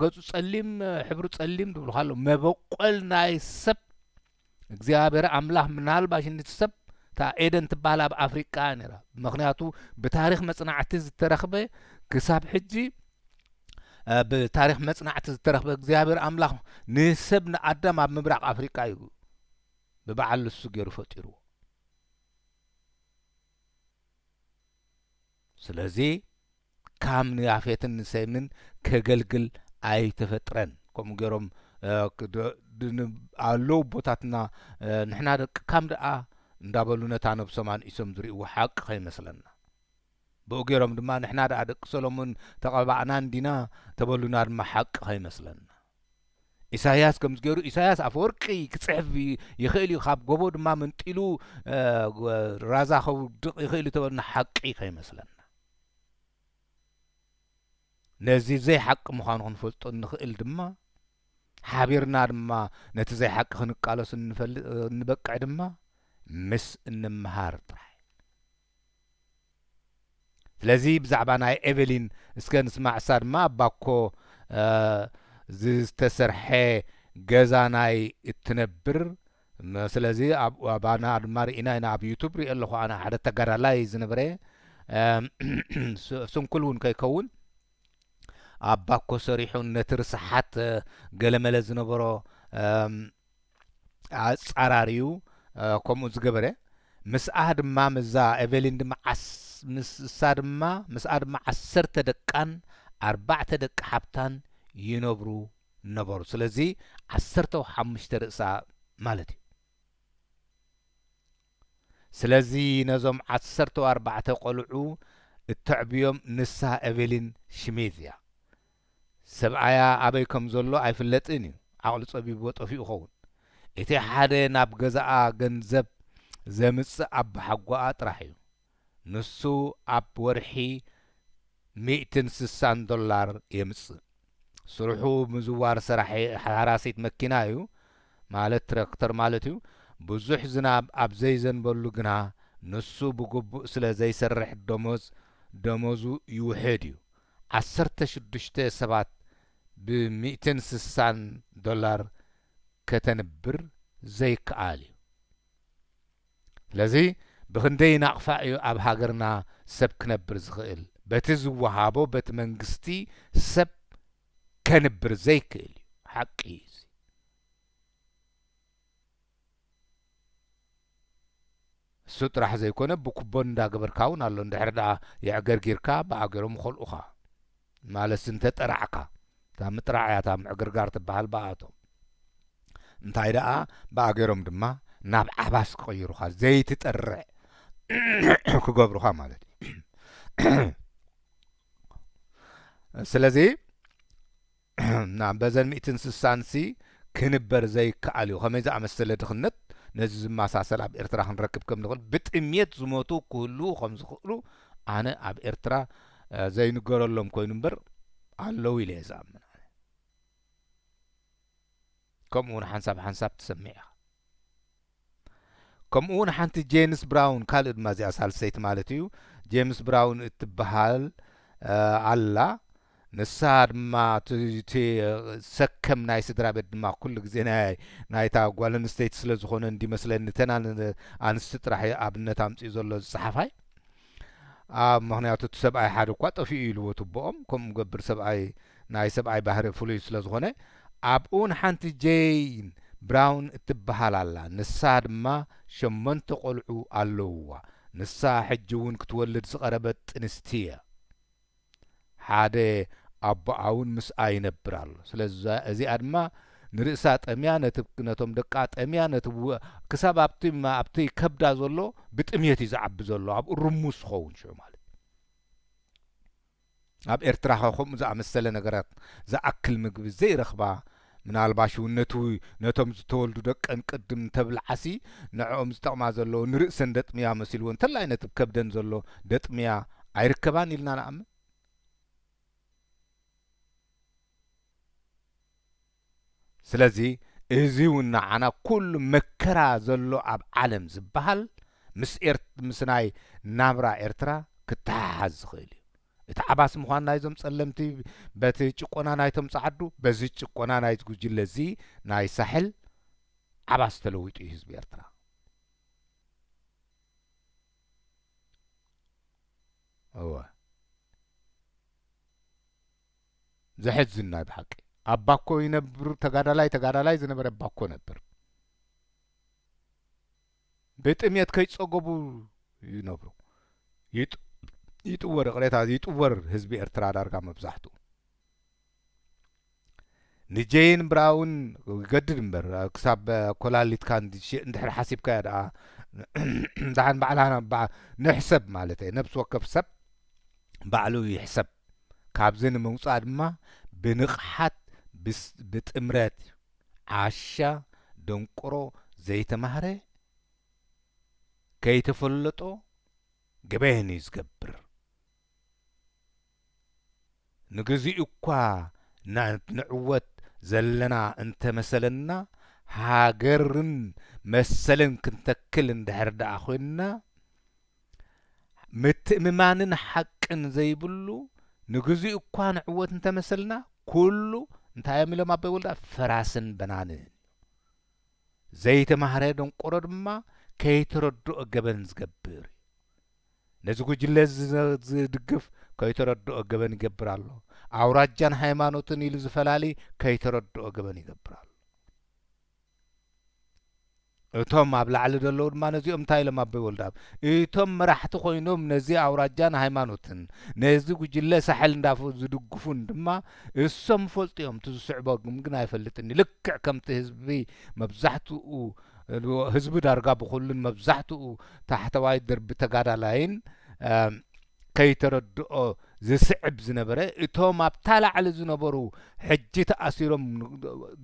ገጹ ጸሊም፣ ሕብሩ ጸሊም ዝብሉኻ ኣለዉ። መበቆል ናይ ሰብ እግዚኣብሔር ኣምላኽ ምናልባሽ ነቲ ሰብ እታ ኤደን ትበሃል ኣብ ኣፍሪቃ እያ ነይራ። ምኽንያቱ ብታሪኽ መጽናዕቲ ዝተረኽበ ክሳብ ሕጂ፣ እ፣ ብታሪኽ መጽናዕቲ ዝተረኽበ እግዚኣብሔር ኣምላኽ ንሰብ ንኣዳም ኣብ ምብራቕ ኣፍሪቃ እዩ ብበዓል ንሱ ገይሩ ፈጢርዎ። ስለዚ ካም ንያፌትን ንሴምን ከገልግል ኣይተፈጥረን። ከምኡ ገይሮም፣ እ፣ ክድ-፣ ድ-፣ ን-፣ ኣለዉ ኣቦታትና፣ እ፣ ንሕና ደቂ ካም ደኣ እንዳበሉ ነታ ነብሶም ኣንኢሶም ዝርእይዎ ሓቂ ከይመስለና። ብኡ ገይሮም ድማ ንሕና ደኣ ደቂ ሰሎሞን ተቐባእናን ዲና ተበሉና ድማ ሓቂ ከይመስለና። ኢሳያስ ከምዚ ገይሩ፣ ኢሳያስ ኣፈወርቂ ክጽሕፍ ይ-፣ ይኽእል እዩ፣ ካብ ጎቦ ድማ መንጢሉ፣ እ፣ ራዛ ከውድቕ ይኽእል እዩ ተበልና ሓቂ ከይመስለና። ነዚ ዘይሓቂ ምዃኑ ክንፈልጦ እንኽእል ድማ፣ ሓቢርና ድማ ነቲ ዘይሓቂ ክንቃለሱ እንፈልጥ፣ እንበቅዕ ድማ ምስ እንምሃር ጥራሕ። ስለዚ ብዛዕባ ናይ ኤቨሊን እስከ ንስማዕ። እሳ ድማ ኣብ ባኮ፣ እ፣ ዝተሰርሐ ገዛ ናይ እትነብር፣ ም-፣ ስለዚ ኣብ፣ ኣባና ድማ ርኢና ኢና። ኣብ ዩቱብ ሪኦ ኣለኹ ኣነ ሓደ ተጋዳላይ ዝነበረ፣ እም፣ ስ-፣ ስንኩል እውን ከይከውን ኣብ ባኮ ሰሪሑ ነቲ ርስሓት፣ እ፣ ገለመለ ዝነበሮ፣ እም፣ ኣጻራርዩ፣ እ፣ ከምኡ ዝገበረ። ምስኣ ድማ፣ ምስዛ ኤቨሊን ድማ ዓስ-፣ ምስ-፣ እሳ ድማ፣ ምስኣ ድማ ዓሰርተ ደቃን ኣርባዕተ ደቂ ሓብታን ይነብሩ ነበሩ። ስለዚ ዓሰርተ ሓሙሽተ ርእሳ ማለት እዩ። ስለዚ ነዞም ዓሰርተ ኣርባዕተ ቆልዑ እተዕብዮም ንሳ ኤቨሊን ሽሚዝ እያ። ሰብኣያ ኣበይ ከም ዘሎ ኣይፍለጥን እዩ። ዓቕሉ ጸቢብዎ ጠፊኡ ኸውን። እቲ ሓደ ናብ ገዛኣ ገንዘብ ዘምጽእ ኣቦሓጎኣ ጥራሕ እዩ። ንሱ ኣብ ወርሒ ሚእትን ስሳን ዶላር የምጽእ። ስርሑ ምዝዋር ሰራሒ ሓራሲት መኪና እዩ፣ ማለት ትራክተር ማለት እዩ። ብዙሕ ዝናብ ኣብ ዘይዘንበሉ ግና ንሱ ብግቡእ ስለ ዘይሰርሕ ደሞዝ፣ ደሞዙ ይውሕድ እዩ። ዓሰርተ ሽዱሽተ ሰባት ብሚእትን ስሳን ዶላር ከተንብር ዘይከኣል እዩ። ስለዚ ብኽንደይ ናቕፋ እዩ ኣብ ሃገርና ሰብ ክነብር ዝኽእል? በቲ ዝወሃቦ በቲ መንግስቲ ሰብ ከንብር ዘይክእል እዩ። ሓቂ እዩ እዚ። እሱ ጥራሕ ዘይኮነ ብኩቦን እንዳገበርካ እውን ኣሎ። እንድሕር ደኣ የዕገርጊርካ ብኣገሮም ይኸልኡኻ። ማለትሲ እንተጠራዕካ፣ እታ ምጥራዕ እያ እታ ምዕግርጋር ትበሃል ብኣቶም። እንታይ ደኣ ብኣገሮም ድማ ናብ ዓባስ ክቕይሩኻ፣ ዘይትጠርዕ ክገብሩኻ ማለት እዩ። ስለዚ ና-፣ በዘን ሚእትን ስሳን ሲ ክንበር ዘይከኣል እዩ። ከመይ ዝኣመሰለ ድኽነት ነዚ ዝመሳሰል ኣብ ኤርትራ ክንረክብ ከም ንኽእል፣ ብጥሜት ዝሞቱ ክህልዉ ከም ዝኽእሉ ኣነ ኣብ ኤርትራ፣ እ፣ ዘይንገረሎም ኮይኑ እምበር ኣለዉ ኢለ እየ ዝኣምን ኣነ። ከምኡ እውን ሓንሳብ ሓንሳብ ትሰምዕ ኢኻ። ከምኡ እውን ሓንቲ ጄምስ ብራውን፣ ካልእ ድማ እዚኣ ሳልሰይቲ ማለት እዩ፣ ጄምስ ብራውን እትበሃል፣ እ፣ ኣላ። ንሳ ድማ እቲ፣ እቲ ሰከም ናይ ስድራ ቤት ድማ ኩሉ ግዜ ናይ፣ ናይታ ጓል ኣንስተይቲ ስለ ዝኾነ እንዲመስለኒ፣ እተን ኣን-፣ ኣንስቲ ጥራሕ እዩ ኣብነት ኣምጺኡ ዘሎ እዚ ጸሓፋይ። ኣብ፣ ምኽንያቱ እቲ ሰብኣይ ሓደ እኳ ጠፊኡ ኢልዎ ትቦኦም፣ ከምኡ ገብር ሰብኣይ፣ ናይ ሰብኣይ ባህሪ ፍሉይ ስለ ዝኾነ። ኣብኡ እውን ሓንቲ ጄን ብራውን እትበሃል ኣላ። ንሳ ድማ ሸሞንተ ቆልዑ ኣለውዋ። ንሳ ሕጂ እውን ክትወልድ ዝቐረበት ጥንስቲ እያ። ሓደ ኣቦኣ እውን ምስኣ ይነብር ኣሎ። ስለዚ እዛ-፣ እዚኣ ድማ ንርእሳ ጠምያ፣ ነቲ፣ ነቶም ደቃ ጠምያ፣ ነቲ ው-፣ ክሳብ ኣብቲ ማ-፣ ኣብቲ ከብዳ ዘሎ ብጥምየት እዩ ዝዓቢ ዘሎ፣ ኣብኡ ርሙስ ዝኸውን ሽዑ ማለት እዩ። ኣብ ኤርትራ ኸ ከምኡ ዝኣመሰለ ነገራት ዝኣክል ምግቢ ዘይረኽባ፣ ምናልባሽ እውን ነቲ፣ ነቶም ዝተወልዱ ደቀን ቅድም እንተብልዓሲ ንዕኦም ዝጠቕማ ዘለዎ ንርእሰን ደጥምያ መሲልዎ እንተላይ ነቲ ከብደን ዘሎ ደጥምያ ኣይርከባን ኢልና ንኣምን። ስለዚ እዚ እውን ንዓና ኩሉ መከራ ዘሎ ኣብ ዓለም ዝበሃል ምስ ኤርት-፣ ምስ ናይ ናብራ ኤርትራ ክተሓሓዝ ዝኽእል እዩ። እቲ ዓባስ ምዃን ናይዞም ጸለምቲ በቲ ጭቆና ናይቶም ጸዓዱ፣ በዚ ጭቆና ናይዚ ጉጅለ እዚ ናይ ሳሕል ዓባስ ተለዊጡ እዩ ህዝቢ ኤርትራ። እወ። ዘሕዝን ናይ ብሓቂ። ኣብ ባኮ ይነብር ተጋዳላይ፣ ተጋዳላይ ዝነበረ ባኮ ነብር። ብጥምየት ከይጸገቡ ይነብሩ። ይጥ-፣ ይጥወር፣ ይቕሬታ፣ ይጥወር ህዝቢ ኤርትራ ዳርጋ መብዛሕትኡ። ንጄን ብራውን ይገድድ እምበር፣ ክሳብ ኮላሊትካ እንድሽ-፣ እንድሕር ሓሲብካዮ ደኣ፣ ደሓን ባዕላ ባ-፣ ንሕሰብ ማለት እየ። ነፍሲ ወከፍ ሰብ ባዕሉ ይሕሰብ። ካብዚ ንምውጻእ ድማ ብንቕሓት፣ ብስ-፣ ብጥምረት፣ ዓሻ፣ ደንቆሮ፣ ዘይተማህረ፣ ከይተፈለጦ ገበን እዩ ዝገብር። ንግዚኡ እኳ ና-፣ ንዕወት ዘለና እንተመሰለና፣ ሃገርን መሰልን ክንተክል እንድሕር ደኣ ኮይንና፣ ምትእምማንን ሓቅን ዘይብሉ፣ ንግዚኡ እኳ ንዕወት እንተመሰልና፣ ኩሉ እንታይ እዮም ኢሎም ኣቦይ ወልዳ? ፈራስን በናንን። ዘይተማህረ ደንቆሮ ድማ ከይተረድኦ ገበን ዝገብር እዩ። ነዚ ጉጅለ እዚ ዝ-፣ ዝድግፍ ከይተረድኦ ገበን ይገብር ኣሎ። ኣውራጃን ሃይማኖትን ኢሉ ዝፈላሊ ከይተረድኦ ገበን ይገብር ኣሎ። እቶም ኣብ ላዕሊ ዘለዉ ድማ ነዚኦም እንታይ ኢሎም ኣቦይ ወልደኣብ? እቶም መራሕቲ ኮይኖም ነዚ ኣውራጃን ሃይማኖትን ነዚ ጉጅለ ሳሕል እንዳፈ-፣ ዝድግፉን ድማ እሶም ፈልጡ እዮም። እቲ ዝስዕቦም ግን ኣይፈልጥን እዩ። ልክዕ ከምቲ ህዝቢ መብዛሕትኡ፣ ህዝቢ ዳርጋ ብኹሉን መብዛሕትኡ ታሕተዋይ ደርቢ ተጋዳላይን፣ እም፣ ከይተረድኦ ዝስዕብ ዝነበረ፣ እቶም ኣብታ ላዕሊ ዝነበሩ፣ ሕጂ ተኣሲሮም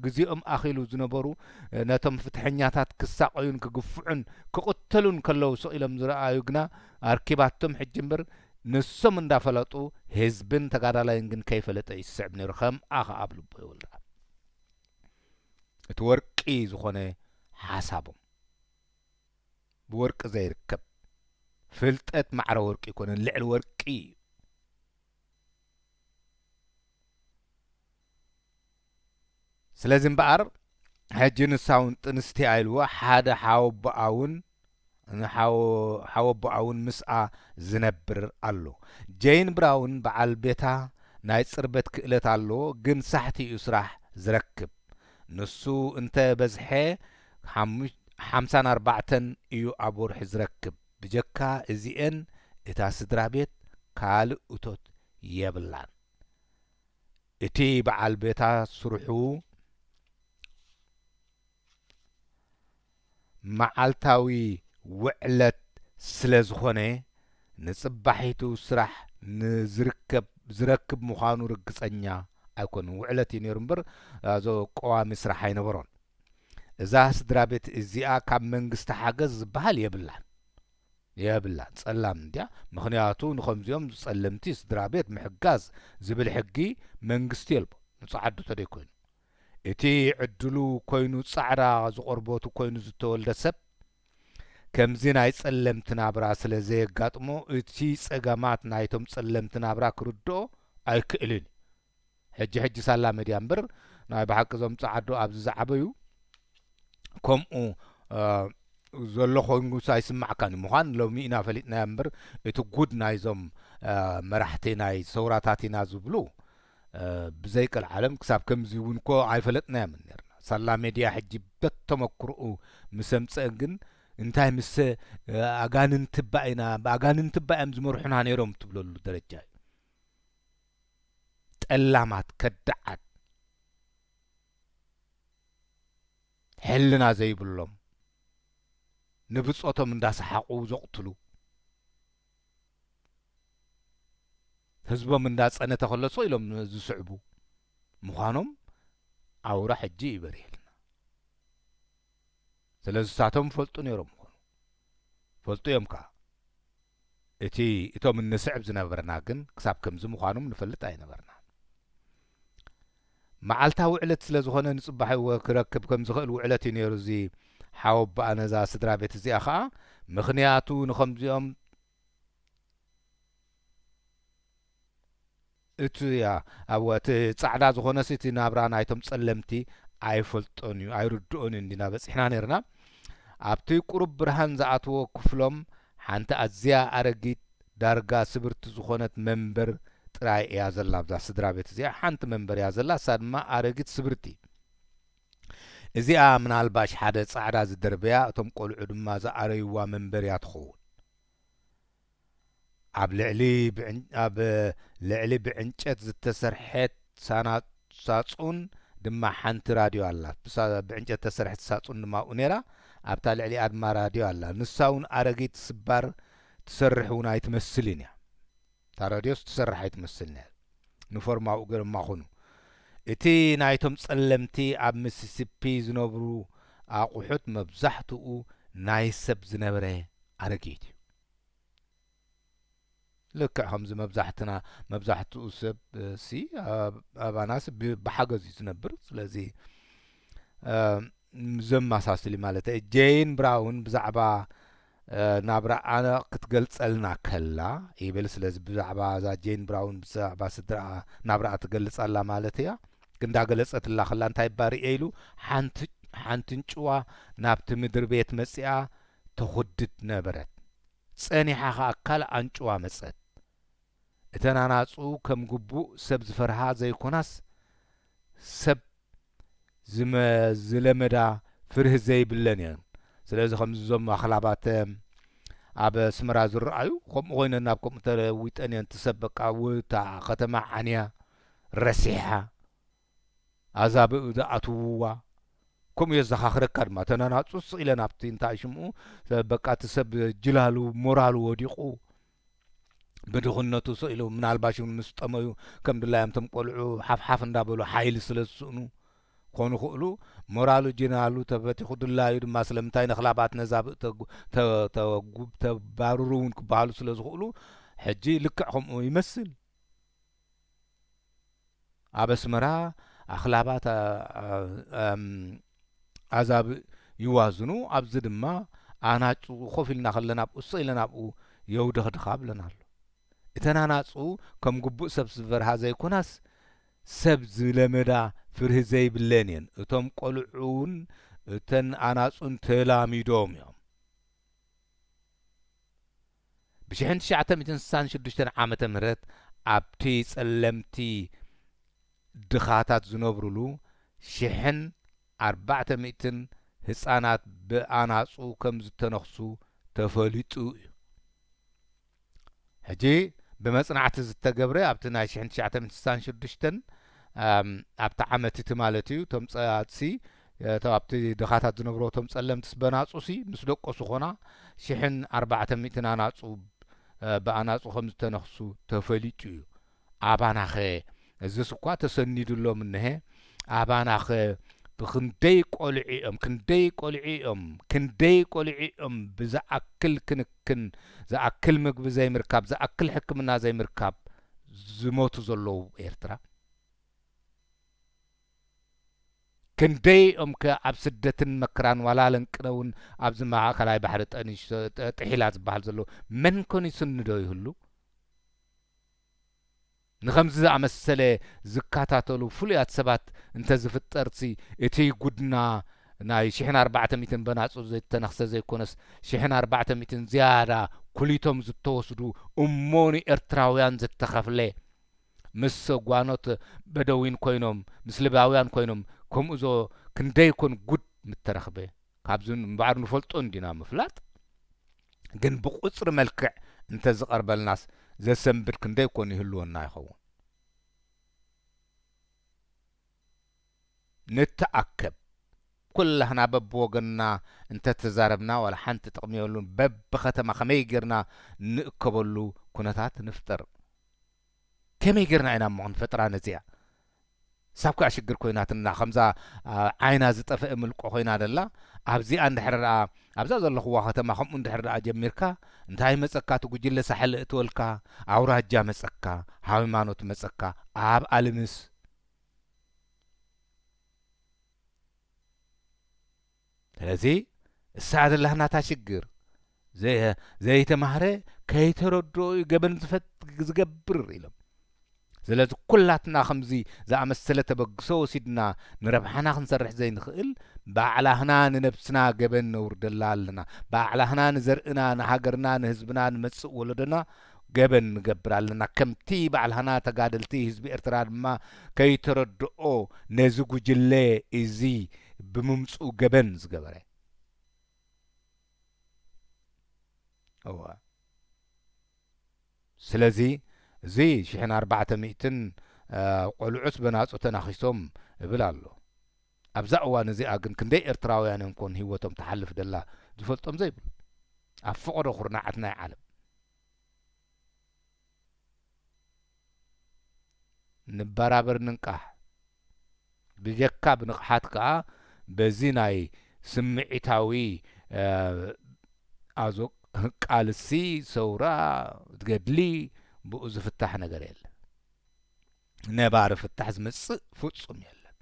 ግዜኦም ኣኺሉ ዝነበሩ፣ ነቶም ፍትሐኛታት ክሳቐዩን ክግፍዑን ክቕተሉን ከለዉ ስቕ ኢሎም ዝረኣዩ ግና ኣርኪባቶም ሕጂ እምበር፣ ንሶም እንዳፈለጡ ህዝብን ተጋዳላይን ግን ከይፈለጠ ይስዕብ ነይሩ። ከምኣ ኸኣ ኣብ ልቡ የወልዳ። እቲ ወርቂ ዝኾነ ሓሳቦም። ብወርቂ ዘይርከብ። ፍልጠት ማዕረ ወርቂ ኣይኮነን፣ ልዕሊ ወርቂ እዩ። ስለዚ እምበኣር፣ ሕጂ ንሳ እውን ጥንስቲ ኢልዎ፣ ሓደ ሓወቦኣ እውን፣ ንሓወ-፣ ሓወቦኣ እውን ምስኣ ዝነብር ኣሎ። ጄን ብራውን በዓል ቤታ ናይ ጽርበት ክእለት ኣለዎ፣ ግን ሳሕቲ እዩ ስራሕ ዝረክብ። ንሱ እንተ በዝሐ ሓሙ-፣ ሓምሳን ኣርባዕተን እዩ ኣብ ወርሒ ዝረክብ። ብጀካ እዚኤን እታ ስድራ ቤት ካልእ እቶት የብላን። እቲ በዓል ቤታ ስርሑ መዓልታዊ ውዕለት ስለ ዝኾነ፣ ንጽባሒቱ ስራሕ ንዝርከብ፣ ዝረክብ ምዃኑ ርግጸኛ ኣይኮነን። ውዕለት እዩ ነይሩ እምበር፣ ኣዞ ቀዋሚ ስራሕ ኣይነበሮን። እዛ ስድራ ቤት እዚኣ ካብ መንግስቲ ሓገዝ ዝበሃል የብላን። የብላን። ጸላም እንድያ። ምኽንያቱ ንኸምዚኦም ጸለምቲ ስድራ ቤት ምሕጋዝ ዝብል ሕጊ መንግስቲ የልቦ። ንጸዓዱ ተደይ ኮይኑ። እቲ ዕድሉ ኮይኑ ጻዕዳ ዝቆርበቱ ኮይኑ ዝተወልደ ሰብ፣ ከምዚ ናይ ጸለምቲ ናብራ ስለ ዘየጋጥሞ፣ እቲ ጸገማት ናይቶም ጸለምቲ ናብራ ክርድኦ ኣይክእልን እዩ። ሕጂ ሕጂ ሳላ መድያ እምበር፣ ናይ ብሓቂ እዞም ጸዓዱ ኣብዚ ዝዓበዩ፣ ከምኡ፣ እ፣ ዘሎ ኮይኑስ ኣይስማዕካን እዩ። ምዃን ሎሚ ኢና ፈሊጥናዮ እምበር፣ እቲ ጉድ ናይዞም፣ እ፣ መራሕቲ ናይ ሰውራታት ኢና ዝብሉ፣ እ፣ ብዘይቀልዓለም ክሳብ ከምዚ እውን እኮ ኣይፈለጥናዮምን ነርና። ሳላ ሜድያ ሕጂ በተመክርኡ ምስ ኣምጽአ ግን እንታይ ምስ፣ እ፣ ኣጋንንቲ እባ ኢና፣ ብኣጋንንቲ እባ እዮም ዝመርሑና ነይሮም ትብለሉ ደረጃ እዩ። ጠላማት፣ ከዳዓት፣ ሕልና ዘይብሎም፣ ንብጾቶም እንዳሰሓቑ ዘቕትሉ፣ ህዝቦም እንዳጸነተ ከሎ ስቕ ኢሎም ዝስዕቡ ምዃኖም ኣውራ ሕጂ እዩ በሪህልና። ስለዚ ንሳቶም ይፈልጡ ነይሮም ይኾኑ። ይፈልጡ እዮም ከኣ። እቲ፣ እቶም እንስዕብ ዝነበርና ግን ክሳብ ከምዚ ምዃኖም ንፈልጥ ኣይነበርናን። መዓልታዊ ዕለት ስለ ዝኾነ ንጽባሒኡ ክረክብ ከም ዝኽእል ውዕለት እዩ ነይሩ እዚ ሓወቦኣ ነዛ ስድራ ቤት እዚኣ ኸኣ። ምኽንያቱ ንኸምዚኦም እቲ፣ ያ፣ ኣብ፣ እቲ ጻዕዳ ዝኾነሲ እቲ ናብራ ናይቶም ጸለምቲ ኣይፈልጦን እዩ፣ ኣይርድኦን እዩ እንዲና በጺሕና ነይርና። ኣብቲ ቁሩብ ብርሃን ዝኣትዎ ክፍሎም ሓንቲ ኣዝያ ኣረጊት ዳርጋ ስብርቲ ዝኾነት መንበር ጥራይ እያ ዘላ። ኣብዛ ስድራ ቤት እዚኣ ሓንቲ መንበር እያ ዘላ፣ እሳ ድማ ኣረጊት ስብርቲ። እዚኣ ምናልባሽ ሓደ ጻዕዳ ዝደርበያ፣ እቶም ቆልዑ ድማ ዝኣረይዋ መንበር እያ ትኸውን። ኣብ ልዕሊ ብዕን-፣ ኣብ ልዕሊ ብዕንጨት ዝተሰርሐት ሳና-፣ ሳጹን ድማ ሓንቲ ራድዮ ኣላ። ብሳ-፣ ብዕንጨት ዝተሰርሐት ሳጹን ድማ ኣብኡ ነይራ። ኣብታ ልዕሊኣ ድማ ራድዮ ኣላ። ንሳ እውን ኣረጊት ስባር ትሰርሕ እውን ኣይትመስልን እያ። እታ ራድዮስ ትሰርሕ ኣይትመስልን እያ። ንፎርማኡ ገርማ ኹኑ። እቲ ናይቶም ጸለምቲ ኣብ ሚሲሲፒ ዝነብሩ ኣቑሑት መብዛሕትኡ ናይ ሰብ ዝነበረ ኣረጊት እዩ። ልክዕ ከምዚ መብዛሕትና፣ መብዛሕትኡ ሰብ፣ እ፣ ሲ፣ ኣብ-፣ ኣባናስ ብ-፣ ብሓገዝ እዩ ዝነብር። ስለዚ፣ እ፣ ዘማሳስል እዩ ማለት እዩ። ጄን ብራውን ብዛዕባ፣ እ፣ ናብራኣ ክትገልጸልና ከላ ይብል። ስለዚ ብዛዕባ እዛ ጄን ብራውን ብዛዕባ ስድራኣ ናብራኣ ትገልጽ ኣላ ማለት እያ። እንዳገለጸትላ ከላ እንታይ እባ ርእየ ኢሉ፣ ሓንቲ፣ ሓንቲ ኣንጭዋ ናብቲ ምድሪ ቤት መጺኣ ተኹድድ ነበረት። ጸኒሓ ኸኣ ካልእ ኣንጭዋ መጸት። እተን ኣናጹ ከም ግቡእ ሰብ ዝፈርሃ ዘይኮናስ፣ ሰብ ዝመ-፣ ዝለመዳ ፍርሂ ዘይብለን እየን። ስለዚ ከምዚ እዞም ኣኽላባት ኣብ ኣስመራ ዝረኣዩ፣ ከምኡ ኮይነን ናብ ከምኡ ተለዊጠን እየን። እቲ ሰብ በቃ፣ ውታ ከተማ ዓንያ፣ ረሲሓ፣ ኣዛብእ ዝኣትውዋ፣ ከምኡ የዘኻኽረካ ድማ። እተን ኣናጹ ስቕ ኢለን ኣብቲ እንታይ ሽምኡ፣ በቃ እቲ ሰብ ጅላሉ፣ ሞራሉ ወዲቑ፣ ብድኽነቱ ስቕ ኢሉ፣ ምናልባሽ እውን ምስ ጠመዩ ከም ድላዮም እቶም ቆልዑ ሓፍሓፍ እንዳበሉ ሓይሊ ስለ ዝስእኑ ኮኑ ክእሉ፣ ሞራሉ ጅናሉ ተበቲኹ፣ ድላዩ ድማ ስለምንታይ ነኽላባት ነዛብእ ተጉ-፣ ተ-፣ ተጉ-፣ ተባርሩ እውን ክበሃሉ ስለ ዝኽእሉ፣ ሕጂ ልክዕ ከምኡ ይመስል። ኣብ ኣስመራ ኣኽላባት፣ ኣ-፣ ኣ-፣ ኣም፣ ኣዛብእ ይዋዝኑ፣ ኣብዚ ድማ ኣናጹ ኮፍ ኢልና ከለና ኣብኡ፣ ስቕ ኢለን ኣብኡ የውደኽድኻ ብለን ኣሎ። እተን ኣናጹ ከም ግቡእ ሰብ ዝፈርሃ ዘይኮናስ፣ ሰብ ዝለመዳ ፍርሂ ዘይብለን እየን። እቶም ቆልዑ እውን እተን ኣናጹን ተላሚዶም እዮም። ብሽሕን ትሽዓተ ሚእትን ስሳን ሽዱሽተን ዓመተ ምህረት ኣብቲ ጸለምቲ ድኻታት ዝነብሩሉ ሽሕን ኣርባዕተ ሚእትን ህጻናት ብኣናጹ ከም ዝተነኽሱ ተፈሊጡ እዩ። ሕጂ ብመጽናዕቲ ዝተገብረ ኣብቲ ናይ ሽሕን ትሽዓተ ሚእትን ስሳን ሽዱሽተን፣ ኣም፣ ኣብቲ ዓመት እቲ ማለት እዩ፣ እቶም ጸ-፣ ኣትሲ፣ እቶም ኣብቲ ድኻታት ዝነብሩ እቶም ጸለምትስ በናጹሲ ምስ ደቆሱ ኾና ሽሕን ኣርባዕተ ሚእትን ኣናጹ፣ እ፣ ብኣናጹ ከም ዝተነኽሱ ተፈሊጡ እዩ። ኣባናኸ እዝስ እኳ ተሰኒዱሎም እንሀ፣ ኣባናኸ ብኽንደይ ቆልዑ እዮም፣ ክንደይ ቆልዑ እዮም፣ ክንደይ ቆልዑ እዮም ብዝኣክል ክንክን፣ ዝኣክል ምግቢ ዘይምርካብ፣ ዝኣክል ሕክምና ዘይምርካብ ዝሞቱ ዘለዉ ኤርትራ? ክንደይ እዮም ከ ኣብ ስደትን መከራን ዋላ ለንቅነውን ኣብዚ ማእከላይ ባሕሪ ጠኒሽ-፣ ጠ-፣ ጥሒላ ዝበሃል ዘሎ? መን ኮን ይስንዶ ይህሉ? ንኸምዚ ዝኣመሰለ ዝከታተሉ ፍሉያት ሰባት እንተ ዝፍጠርሲ፣ እቲ ጉድና ናይ ሽሕን ኣርባዕተ ሚእትን በናጹ ዝተነኽሰ ዘይኮነስ፣ ሽሕን ኣርባዕተ ሚእትን ዝያዳ ኩሊቶም ዝተወስዱ እሞ ንኤርትራውያን ዝተኸፍለ፣ ምስ ጓኖት በደዊን ኮይኖም፣ ምስ ሊባውያን ኮይኖም፣ ከምኡ ዞ ክንደይ ኮን ጉድ ምተረኽበ። ካብዚ እምበኣር ንፈልጦ እንዲና ምፍላጥ፣ ግን ብቁጽሪ መልክዕ እንተ ዝቐርበልናስ ዘሰንብድ ክንደይ ኮን ይህልወና ይኸውን? ንተኣከብ። ኩላህና በብወገንና እንተ ተዛረብና ዋላ ሓንቲ ጥቕሚ የብሉን። በብኸተማ ከመይ ጌርና ንእከበሉ ኩነታት ንፍጠር? ከመይ ጌርና ኢና እሞ ክንፈጥራ ነዚኣ? ሳብ ከኣ ሽግር ኮይናትና፣ ከምዛ፣ ኣ፣ ዓይና ዝጠፍአ ምልቆ ኮይና ደላ። ኣብዚኣ እንድሕር ደኣ፣ ኣብዛ ዘለኽዋ ከተማ ከምኡ እንድሕር ደኣ ጀሚርካ፣ እንታይ መጸካ? እቲ ጉጅለ ሳሕል እትወልካ፣ ኣውራጃ መጸካ፣ ሃይማኖት መጸካ፣ ኣብ ኣልምስ። ስለዚ እሳ ደላ ናታ ሽግር። ዘይ-፣ ዘይተማህረ ከይተረድኦ እዩ ገበን ዝፈት-፣ ዝገብር ኢሎም። ስለዚ ኩላትና ከምዚ ዝኣመሰለ ተበግሶ ወሲድና ንረብሓና ክንሰርሕ ዘይንኽእል፣ ባዕላህና ንነብስና ገበን ነውርደላ ኣለና። ባዕላህና ንዘርእና፣ ንሃገርና፣ ንህዝብና፣ ንመጽእ ወለዶና ገበን ንገብር ኣለና። ከምቲ ባዕላህና ተጋደልቲ ህዝቢ ኤርትራ ድማ ከይተረድኦ ነዚ ጉጅለ እዚ ብምምጽኡ ገበን ዝገበረ። እወ። ስለዚ እዚ ሽሕን ኣርባዕተ ሚእትን፣ እ፣ ቆልዑስ በናጹ ተናኺሶም እብል ኣሎ። ኣብዛ እዋን እዚኣ ግን ክንደይ ኤርትራውያን እዮም ኮን ህይወቶም ትሓልፍ ደላ ዝፈልጦም ዘይብሉ? ኣብ ፈቐዶ ኩርናዓት ናይ ዓለም። ንበራበር፣ ንንቃሕ። ብጀካ ብንቕሓት ከኣ በዚ ናይ ስምዒታዊ፣ እ፣ ኣዞ ቃልሲ፣ ሰውራ፣ ገድሊ፣ ብኡ ዝፍታሕ ነገር የለን። ነባሪ ፍታሕ ዝመጽእ ፍጹም የለን።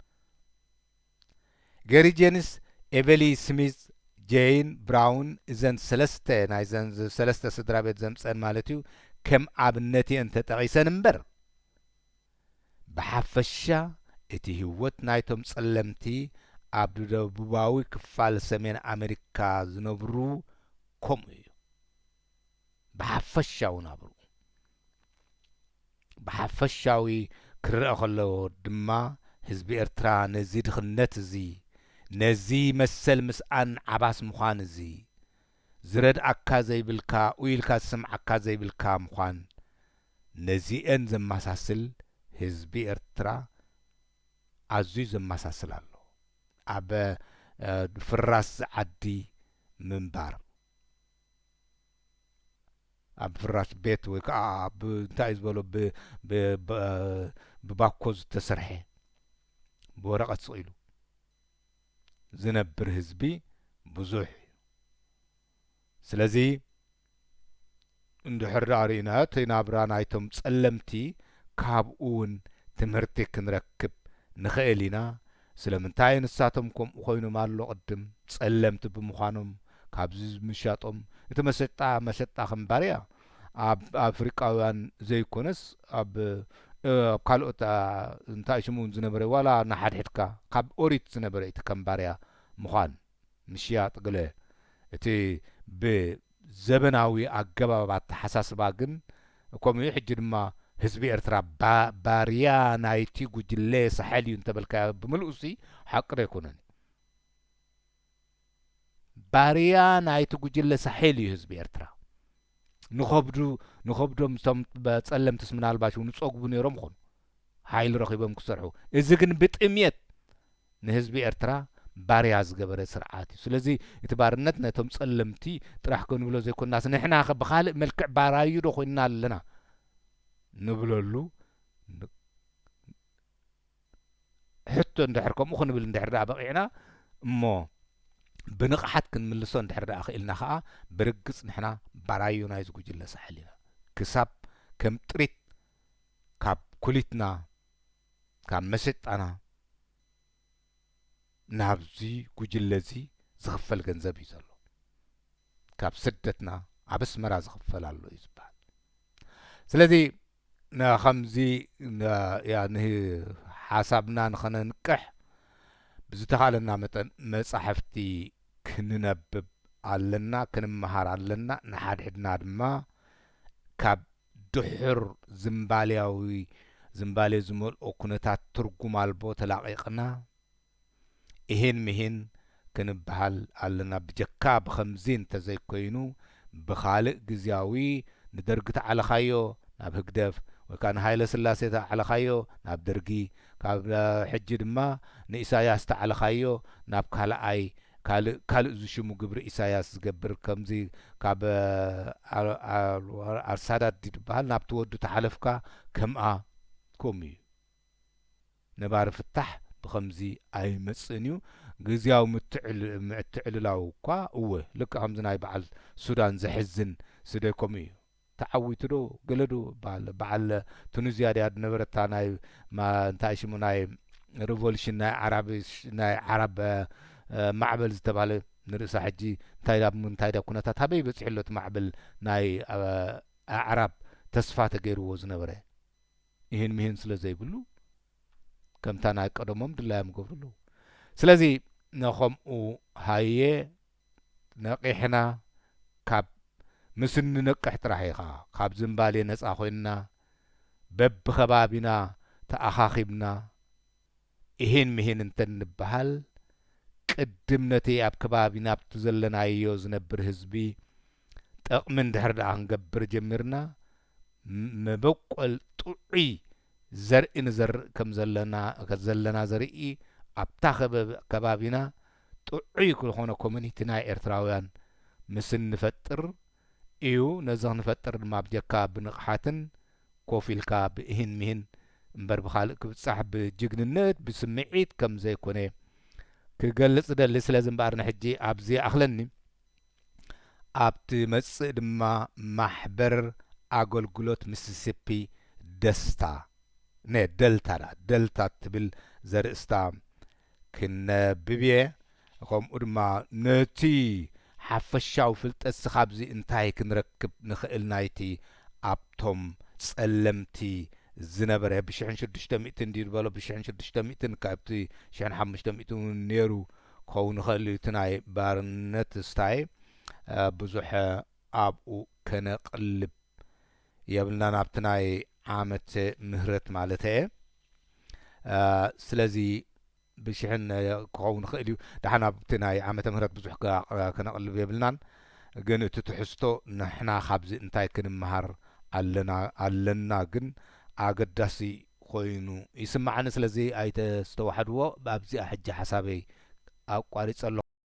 ገሪ ጄንስ፣ ኤቨሊ ስሚዝ፣ ጄን ብራውን፣ እዘን ሰለስተ ናይዘን ሰለስተ ስድራ ቤት ዘምጸን ማለት እዩ፣ ከም ኣብነት እየን ተጠቒሰን እምበር፣ ብሓፈሻ እቲ ህይወት ናይቶም ጸለምቲ ኣብ ደቡባዊ ክፋል ሰሜን ኣሜሪካ ዝነብሩ ከምኡ እዩ። ብሓፈሻዊ ናብርኡ፣ ብሓፈሻዊ ክረኣ ከሎ ድማ፣ ህዝቢ ኤርትራ ነዚ ድኽነት እዚ፣ ነዚ መሰል ምስኣን ዓባስ ምዃን እዚ፣ ዝረድኣካ ዘይብልካ፣ ኡይ ኢልካ ዝስምዓካ ዘይብልካ ምዃን፣ ነዚኤን ዘመሳስል ህዝቢ ኤርትራ ኣዝዩ ዘመሳስል ኣሎ። ኣብ፣ እ፣ ፍራስ ዓዲ ምንባር፣ ኣብ ፍራስ ቤት ወይ ከዓ ኣብ፣ እንታይ እዩ ዝበሎ፣ ብ-፣ ብ-፣ ብ-፣ ብባኮ ዝተሰርሐ፣ ብወረቐት ስቕ ኢሉ ዝነብር ህዝቢ ብዙሕ እዩ። ስለዚ እንድሕር ደኣ ርኢናዮ፣ እቲ ናብራ ናይቶም ጸለምቲ፣ ካብኡ እውን ትምህርቲ ክንረክብ ንኽእል ኢና። ስለምንታይ ንሳቶም ከምኡ ኮይኖም ኣሎ? ቅድም ጸለምቲ ብምዃኖም፣ ካብዚ ምሻጦም፣ እቲ መሸጣ፣ መሸጣ ከም ባርያ ኣብ ኣፍሪቃውያን ዘይኮነስ፣ ኣብ፣ እ፣ ኣብ ካልኦት፣ ኣ፣ እንታይ ሽሙ ዝነበረ፣ ዋላ እናሓድሕድካ ካብ ኦሪት ዝነበረ እቲ ከም ባርያ ምዃን፣ ምሽያጥ ገለ፣ እቲ ብዘበናዊ ኣገባብ ኣተሓሳስባ ግን፣ ከምኡ እዩ። ሕጂ ድማ ህዝቢ ኤርትራ ባ-፣ ባርያ ናይቲ ጉጅለ ሳሕል እዩ እንተበልካዮ ብምልኡሲ ሓቂ ዶ ኣይኮነን? ባርያ ናይቲ ጉጅለ ሳሕል እዩ ህዝቢ ኤርትራ። ንኸብዱ-፣ ንኸብዶም እቶም በ-፣ ጸለምትስ ምናልባሽ እውን ይጸግቡ ነይሮም ይኾኑ፣ ሓይሊ ረኺቦም ክሰርሑ። እዚ ግን ብጥምየት ንህዝቢ ኤርትራ ባርያ ዝገበረ ስርዓት እዩ። ስለዚ እቲ ባርነት ነቶም ጸለምቲ ጥራሕ ክንብሎ ዘይኮናስ፣ ንሕና ኸ ብኻልእ መልክዕ ባራዩ ዶ ኮይንና ኣለና ንብለሉ ን-፣ ሕቶ እንድሕር ከምኡ ክንብል እንድሕር ደኣ በቒዕና እሞ ብንቕሓት ክንምልሶ እንድሕር ደኣ ኽኢልና ኸኣ፣ ብርግጽ ንሕና ባራዩ ናይዚ ጉጅለ ሳሕል ኢና። ክሳብ ከም ጥሪት ካብ ኩሊትና፣ ካብ መሸጣና ናብዚ ጉጅለ እዚ ዝኽፈል ገንዘብ እዩ ዘሎ። ካብ ስደትና ኣብ ኣስመራ ዝኽፈል ኣሎ እዩ ዝበሃል። ስለዚ ንኸምዚ ን-፣ ያ፣ ንህ-፣ ሓሳብና ንኸነንቅሕ ብዝተኻእለና መጠን መጻሕፍቲ ክንነብብ ኣለና፣ ክንመሃር ኣለና። ንሓድሕድና ድማ ካብ ድሑር ዝምባሌያዊ፣ ዝምባሌ ዝመልኦ ኩነታት ትርጉም ኣልቦ ተላቒቕና፣ እሂን ምሂን ክንበሃል ኣለና። ብጀካ ብኸምዚ እንተዘይኮይኑ፣ ብኻልእ ግዝያዊ ንደርጊ ተዓለኻዮ ናብ ህግደፍ፣ ወይ ከኣ ንሃይለ ስላሴ ተዓለኻዮ ናብ ደርጊ፣ ካብ፣ እ፣ ሕጂ ድማ ንኢሳያስ ተዓለኻዮ ናብ ካልኣይ፣ ካልእ፣ ካልእ ዝሽሙ ግብሪ ኢሳያስ ዝገብር፣ ከምዚ ካብ፣ እ፣ ኣ-፣ ኣ-፣ ኣልሳዳት ድዩ ዝበሃል ናብቲ ወዱ ተሓለፍካ፣ ከምኣ ከምኡ እዩ። ነባሪ ፍታሕ ብኸምዚ ኣይመጽእን እዩ። ግዝያዊ ምትዕል-፣ ምትዕልላው እኳ እወ፣ ልክዕ ከምዚ ናይ በዓል ሱዳን ዘሕዝን ስደይ ከምኡ እዩ። ተዓዊቱ ዶ ገለ ዶ በዓል፣ በዓል ቱኒዝያ ድያ ዝነበረታ ናይ ማ-፣ እንታይ ሽሙ ናይ ሪቮሉሽን ናይ ዓራብ፣ ናይ ዓራብ፣ እ፣ ማዕበል ዝተባህለ ንርእሳ ሕጂ እንታይ ዳ፣ እንታይ ዳ ኩነታት ኣበይ በጺሑ ኣሎ እቲ ማዕበል ናይ፣ እ፣ ኣዕራብ ተስፋ ተገይርዎ ዝነበረ? ይህን ምሂን ስለ ዘይብሉ፣ ከምታ ናይ ቀደሞም ድላዮም ይገብሩ ኣለዉ። ስለዚ፣ ነኸምኡ ሃየ ነቒሕና፣ ካብ ምስ እንነቅሕ ጥራሕ ኢኻ፣ ካብ ዝምባሌ ነጻ ኮይንና፣ በብኸባቢና ተኣኻኺብና፣ እሂን ምሂን እንተ ንበሃል፣ ቅድም ነቲ ኣብ ከባቢና ኣብቲ ዘለናዮ ዝነብር ህዝቢ ጠቕሚ እንድሕር ደኣ ክንገብር ጀሚርና፣ ም-፣ መበቆል ጥዑይ ዘርኢ ንዘርእ ከም ዘለና፣ ከ-፣ ዘለና ዘርኢ ኣብታ ከበብ-፣ ከባቢና ጥዑይ ዝኾነ ኮሚኒቲ ናይ ኤርትራውያን ምስ እንፈጥር እዩ። ነዚ ክንፈጥር ድማ ብጀካ ብንቕሓትን ኮፍ ኢልካ ብእሂን ምሂን እምበር ብኻልእ ክብጻሕ ብጅግንነት፣ ብስምዒት ከም ዘይኮነ ክገልጽ እደሊ። ስለዚ እምበኣር ንሕጂ ኣብዚ ይኣኽለኒ። ኣብ ትመጽእ ድማ ማሕበር ኣገልግሎት ሚሲሲፒ ደስታ፣ ነ ደልታ ደኣ፣ ደልታ ትብል ዘርእስታ ክነብብ እየ። ከምኡ ድማ ነቲ ሓፈሻዊ ፍልጠትሲ ካብዚ እንታይ ክንረክብ ንኽእል ናይቲ ኣብቶም ጸለምቲ ዝነበረ ብሽሕን ሽዱሽተ ሚእትን ድዩ ዝበሎ፣ ብሽሕን ሽዱሽተ ሚእትን ካብቲ ሽሕን ሓሙሽተ ሚእትን እውን ነይሩ ክኸውን ይኽእል እዩ። እቲ ናይ ባርነት ስታይ ብዙሕ ኣብኡ ከነቕልብ የብልናን፣ ኣብቲ ናይ ዓመተ ምህረት ማለት እየ። ስለዚ ብሽሕን ክኸውን ይኽእል እዩ። ደሓን ኣብቲ ናይ ዓመተ ምህረት ብዙሕ ከ- ከነቕልብ የብልናን። ግን እቲ ትሕዝቶ ንሕና ካብዚ እንታይ ክንመሃር ኣለና ኣለና ግን ኣገዳሲ ኮይኑ ይስምዓኒ። ስለዚ ኣይተስተዋሕድዎ። ኣብዚኣ ሕጂ ሓሳበይ ኣቋሪጸ ኣለኹ።